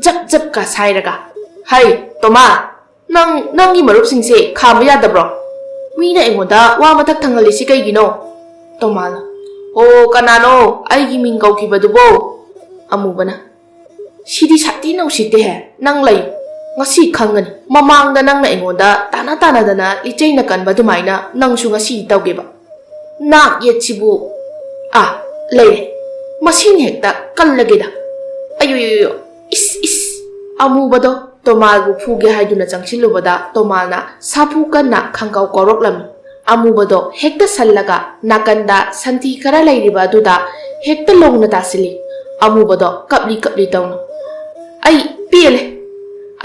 ꯖꯞ ꯖꯞꯀ ꯁꯥꯏꯔꯒ꯫ ꯍꯩ, ꯇꯣꯃꯥ, ꯅꯪ ꯅꯪꯒꯤ ꯃꯔꯨꯞꯁꯤꯡꯁꯦ ꯈꯥꯝꯕ ꯌꯥꯗꯕ꯭ꯔꯣ? ꯃꯤꯅ ꯑꯩꯉꯣꯟꯗ ꯋꯥ ꯃꯊꯛ ꯊꯪꯍꯜꯂꯤꯁꯤ ꯀꯩꯒꯤꯅꯣ? ꯇꯣꯃꯥꯅ꯫ ꯑꯣ, ꯀꯅꯥꯅꯣ ꯑꯩꯒꯤ ꯃꯤꯡ ꯀꯧꯈꯤꯕꯗꯨꯕꯣ? ꯑꯃꯨꯕꯅ꯫ ꯁꯤꯗꯤ ꯁꯥꯊꯤꯅ ꯎꯁꯤꯠꯇꯦꯍꯦ꯫ ꯅꯪ ꯂꯩ꯫ ꯉꯁꯤ ꯈꯪꯒꯅꯤ꯫ ꯃꯃꯥꯡꯗ ꯅꯪꯅ ꯑꯩꯉꯣꯟꯗ ꯇꯥꯅ ꯇꯥꯅꯗꯅ ꯂꯤꯆꯩꯅ ꯀꯟꯕ ꯑꯗꯨꯃꯥꯏꯅ ꯅꯪꯁꯨ ꯉꯁꯤꯗꯤ ꯇꯧꯒꯦꯕ꯫ ꯅꯥꯛ ꯌꯦꯠꯁꯤꯕꯨ꯫ ꯑꯥ, ꯂꯩꯔꯦ꯫ ꯃꯁꯤꯅ ꯍꯦꯛꯇ ꯀꯜꯂꯒꯦꯗ꯫ ꯑꯌꯣꯌꯣꯌꯣ꯫ ꯏꯁ, ꯏꯁ꯫ ꯑꯃꯨꯕꯗꯣ ꯇꯣꯃꯥꯜꯕꯨ ꯐꯨꯒꯦ ꯍꯥꯏꯗꯨꯅ ꯆꯪꯁꯤꯜꯂꯨꯕꯗ ꯇꯣꯃꯥꯜꯅ ꯁꯥꯐꯨ ꯀꯟꯅ ꯈꯪꯒꯥꯎ ꯀꯧꯔꯛꯂꯝꯃꯤ꯫ ꯑꯃꯨꯕꯗꯣ ꯍꯦꯛꯇ ꯁꯜꯂꯒ ꯅꯥꯀꯟꯗ ꯁꯟꯊꯤ ꯈꯔ ꯂꯩꯔꯤꯕ ꯑꯗꯨꯗ ꯍꯦꯛꯇ ꯂꯣꯡꯅ ꯇꯥꯁꯤꯜꯂꯤ꯫ ꯑꯃꯨꯕꯗꯣ ꯀꯞꯂꯤ ꯀꯞꯂꯤ ꯇꯧꯅ꯫ "ꯑꯩ ꯄꯦꯜꯂꯦ꯫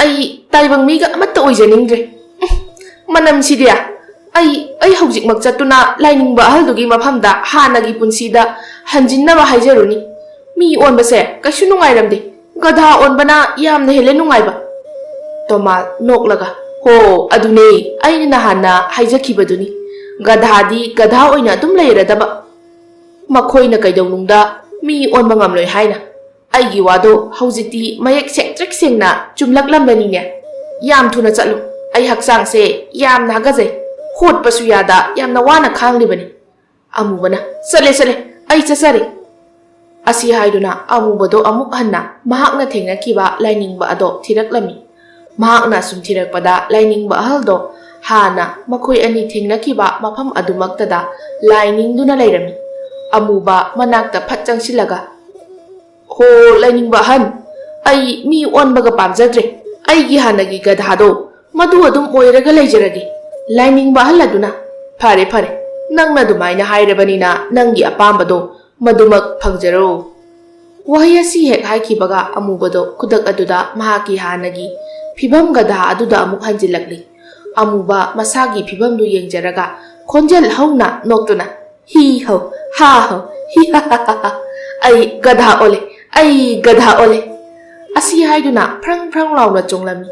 ꯑꯩ ꯇꯥꯏꯕꯪ ꯃꯤꯒ ꯑꯃꯠꯇ ꯑꯣꯏꯖꯅꯤꯡꯗ꯭ꯔꯦ꯫ ꯎꯝ, ꯃꯅꯝꯁꯤꯗꯤ꯫ ꯑꯩ, ꯑꯩ ꯍꯧꯖꯤꯛꯃꯛ ꯆꯠꯇꯨꯅ ꯂꯥꯏꯅꯤꯡꯕ ꯑꯍꯜꯗꯨꯒꯤ ꯃꯐꯝꯗ ꯍꯥꯟꯅꯒꯤ ꯄꯨꯟꯁꯤꯗ ꯍꯟꯖꯤꯟꯅꯕ ꯍꯥꯏꯖꯔꯨꯅꯤ꯫ ꯃꯤ ꯑꯣꯟꯕꯁꯦ ꯀꯩꯁꯨ ꯅꯨꯡꯉꯥꯏꯔꯝꯗꯦ꯫ ꯒꯙꯥ ꯑꯣꯟꯕꯅ ꯌꯥꯝꯅ ꯍꯦꯜꯂꯦ ꯅꯨꯡꯉꯥꯏꯕ꯫" ꯇꯣꯃꯥꯜ ꯅꯣꯛꯂꯒ, "ꯍꯣ, ꯑꯗꯨꯅꯦ ꯑꯩꯅ ꯅꯍꯥꯟꯅ ꯍꯥꯏꯖꯈꯤꯕꯗꯨꯅꯤ꯫ ꯒꯙꯥꯗꯤ ꯒꯙꯥ ꯑꯣꯏꯅ ꯑꯗꯨꯝ ꯂꯩꯔꯗꯕ꯫ ꯃꯈꯣꯏꯅ ꯀꯩꯗꯧꯅꯨꯡꯗ ꯃꯤ ꯑꯣꯟꯕ ꯉꯝꯂꯣꯏ ꯍꯥꯏꯅ꯫ ꯑꯩꯒꯤ ꯋꯥꯗꯣ ꯍꯧꯖꯤꯛꯇꯤ ꯃꯌꯦꯛ ꯁꯦꯡꯇ꯭ꯔꯤꯛ ꯁꯦꯡꯅ ꯆꯨꯝꯂꯛꯂꯝꯂꯅꯤꯅꯦ꯫ ꯌꯥꯝ ꯊꯨꯅ ꯆꯠꯂꯨ꯫ ꯑꯩ ꯍꯛꯆꯥꯡꯁꯦ ꯌꯥꯝꯅ ꯍꯥꯒꯖꯩ꯫ ꯍꯣꯠꯄꯁꯨ ꯌꯥꯗ ꯌꯥꯝꯅ ꯋꯥꯅ ꯈꯥꯡꯂꯤꯕꯅꯤ꯫" ꯑꯃꯨꯕꯅ, "ꯆꯠꯂꯦ, ꯆꯠꯂꯦ, ꯑꯩ ꯆꯠꯆꯔꯦ꯫" ꯑꯁꯤ ꯍꯥꯏꯗꯨꯅ ꯑꯃꯨꯕꯗꯣ ꯑꯃꯨꯛ ꯍꯟꯅ ꯃꯍꯥꯛꯅ ꯊꯦꯡꯅꯈꯤꯕ ꯂꯥꯏꯅꯤꯡꯕ ꯑꯗꯣ ꯊꯤꯔꯛꯂꯝꯃꯤ꯫ ꯃꯍꯥꯛꯅ ꯁꯨꯝ ꯊꯤꯔꯛꯄꯗ ꯂꯥꯏꯅꯤꯡꯕ ꯑꯍꯜꯗꯣ ꯍꯥꯟꯅ ꯃꯈꯣꯏ ꯑꯅꯤ ꯊꯦꯡꯅꯈꯤꯕ ꯃꯐꯝ ꯑꯗꯨꯃꯛꯇꯗ ꯂꯥꯏ ꯅꯤꯡꯗꯨꯅ ꯂꯩꯔꯝꯃꯤ꯫ ꯑꯃꯨꯕ ꯃꯅꯥꯛꯇ ꯐꯠ ꯆꯪꯁꯤꯜꯂꯒ, "ꯍꯣ, ꯂꯥꯏꯅꯤꯡꯕ ꯑꯍꯟ, ꯑꯩ ꯃꯤ ꯑꯣꯟꯕꯒ ꯄꯥꯝꯖꯗ꯭ꯔꯦ꯫ ꯑꯩꯒꯤ ꯍꯥꯟꯅꯒꯤ ꯒꯙꯥꯗꯣ ꯃꯗꯨ ꯑꯗꯨꯝ ꯑꯣꯏꯔꯒ ꯂꯩꯖꯔꯒꯦ꯫" ꯂꯥꯏꯅꯤꯡꯕ ꯑꯍꯜ ꯑꯗꯨꯅ, "ꯐꯔꯦ, ꯐꯔꯦ, ꯅꯪꯅ ꯑꯗꯨꯃꯥꯏꯅ ꯍꯥꯏꯔꯕꯅꯤꯅ ꯅꯪꯒꯤ ꯑꯄꯥꯝꯕꯗꯣ ꯃꯗꯨꯃꯛ ꯐꯪꯖꯔꯣ꯫" ꯋꯥꯍꯩ ꯑꯁꯤ ꯍꯦꯛ ꯍꯥꯏꯈꯤꯕꯒ ꯑꯃꯨꯕꯗꯣ ꯈꯨꯗꯛ ꯑꯗꯨꯗ ꯃꯍꯥꯛꯀꯤ ꯍꯥꯟꯅꯒꯤ ꯐꯤꯕꯝ ꯒꯙꯥ ꯑꯗꯨꯗ ꯑꯃꯨꯛ ꯍꯟꯖꯤꯜꯂꯛꯂꯤ꯫ ꯑꯃꯨꯕ ꯃꯁꯥꯒꯤ ꯐꯤꯕꯝꯗꯨ ꯌꯦꯡꯖꯔꯒ ꯈꯣꯟꯖꯦꯜ ꯍꯧꯅ ꯅꯣꯛꯇꯨꯅ, "ꯍꯤ ꯍꯧ, ꯍꯥ ꯍꯧ, ꯍꯤ ꯍꯥ ꯍꯥ ꯍꯥ ꯍꯥ꯫ ꯑꯩ ꯒꯙꯥ ꯑꯣꯜꯂꯦ, ꯑꯩ ꯒꯙꯥ ꯑꯣꯜꯂꯦ꯫" ꯑꯁꯤ ꯍꯥꯏꯗꯨꯅ ꯐ꯭ꯔꯪ ꯐ꯭ꯔꯪ ꯂꯥꯎꯅ ꯆꯣꯡꯂꯝꯃꯤ꯫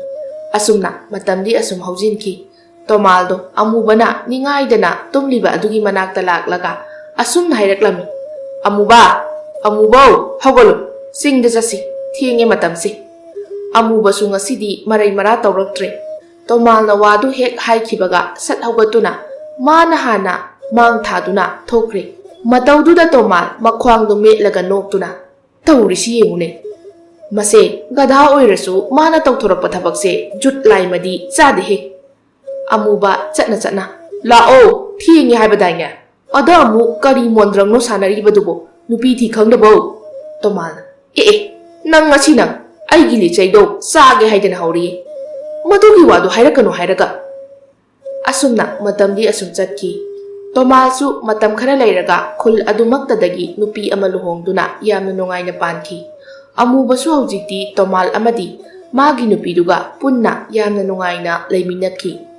ꯑꯁꯨꯝꯅ ꯃꯇꯝꯗꯤ ꯑꯁꯨꯝ ꯍꯧꯖꯤꯟꯈꯤ꯫ ꯇꯣꯃꯥꯜꯗꯣ ꯑꯃꯨꯕꯅ ꯅꯤꯡꯉꯥꯏꯗꯅ ꯇꯨꯝꯂꯤꯕ ꯑꯗꯨꯒꯤ ꯃꯅꯥꯛꯇ ꯂꯥꯛꯂꯒ ꯑꯁꯨꯝꯅ ꯍꯥꯏꯔꯛꯂꯝꯃꯤ, "ꯑꯃꯨꯕ, ꯑꯃꯨꯕꯧ, ꯍꯧꯒꯠꯂꯨ, ꯆꯤꯡꯗ ꯆꯠꯁꯤ, ꯊꯦꯡꯉꯦ ꯃꯇꯝꯁꯦ꯫" ꯑꯃꯨꯕꯁꯨ ꯉꯁꯤꯗꯤ ꯃꯔꯩ ꯃꯔꯥ ꯇꯧꯔꯛꯇ꯭ꯔꯦ꯫ ꯇꯣꯃꯥꯜꯅ ꯋꯥꯗꯨ ꯍꯦꯛ ꯍꯥꯏꯈꯤꯕꯒ ꯁꯠ ꯍꯧꯒꯠꯇꯨꯅ ꯃꯥꯅ ꯍꯥꯟꯅ ꯃꯥꯡ ꯊꯥꯗꯨꯅ ꯊꯣꯛꯈ꯭ꯔꯦ꯫ ꯃꯇꯧꯗꯨꯗ ꯇꯣꯃꯥꯜ ꯃꯈ꯭ꯋꯥꯡꯗꯨ ꯃꯦꯠꯂꯒ ꯅꯣꯛꯇꯨꯅ, "ꯇꯧꯔꯤꯁꯤ ꯌꯦꯡꯉꯨꯅꯦ꯫ ꯃꯁꯦ ꯒꯙꯥ ꯑꯣꯏꯔꯁꯨ ꯃꯥꯅ ꯇꯧꯊꯣꯔꯛꯄ ꯊꯕꯛꯁꯦ ꯖꯨꯠ ꯂꯥꯏꯃꯗꯤ ꯆꯥꯗꯦꯍꯦ꯫" ꯑꯃꯨꯕ ꯆꯠꯅ ꯆꯠꯅ, "ꯂꯥꯛꯑꯣ, ꯊꯦꯡꯉꯦ ꯍꯥꯏꯕꯗꯥꯏꯅꯦ? ꯑꯗ ꯑꯃꯨꯛ ꯀꯔꯤ ꯃꯣꯟꯗ꯭ꯔꯪꯅꯣ ꯁꯥꯟꯅꯔꯤꯕꯗꯨꯕꯣ? ꯅꯨꯄꯤ ꯊꯤ ꯈꯪꯗꯕꯧ?" ꯇꯣꯃꯥꯜꯅ, "ꯑꯦ ꯑꯦ, ꯅꯪ ꯉꯁꯤ ꯅꯪ ꯑꯩꯒꯤ ꯂꯤꯆꯩꯗꯣ ꯆꯥꯒꯦ ꯍꯥꯏꯗꯅ ꯍꯧꯔꯤ꯫ ꯃꯗꯨꯒꯤ ꯋꯥꯗꯣ ꯍꯥꯏꯔꯛꯀꯅꯨ ꯍꯥꯏꯔꯒ꯫" ꯑꯁꯨꯝꯅ ꯃꯇꯝꯗꯤ ꯑꯁꯨꯝ ꯆꯠꯈꯤ꯫ ꯇꯣꯃꯥꯜꯁꯨ ꯃꯇꯝ ꯈꯔ ꯂꯩꯔꯒ ꯈꯨꯜ ꯑꯗꯨꯃꯛꯇꯗꯒꯤ ꯅꯨꯄꯤ ꯑꯃ ꯂꯨꯍꯣꯡꯗꯨꯅ ꯌꯥꯝꯅ ꯅꯨꯡꯉꯥꯏꯅ ꯄꯥꯟꯈꯤ꯫ ꯑꯃꯨꯕꯁꯨ ꯍꯧꯖꯤꯛꯇꯤ ꯇꯣꯃꯥꯜ ꯑꯃꯗꯤ ꯃꯥꯒꯤ ꯅꯨꯄꯤꯗꯨꯒ ꯄꯨꯟꯅ ꯌꯥꯝꯅ ꯅꯨꯡꯉꯥꯏꯅ ꯂꯩꯃꯤꯟꯅꯈꯤ꯫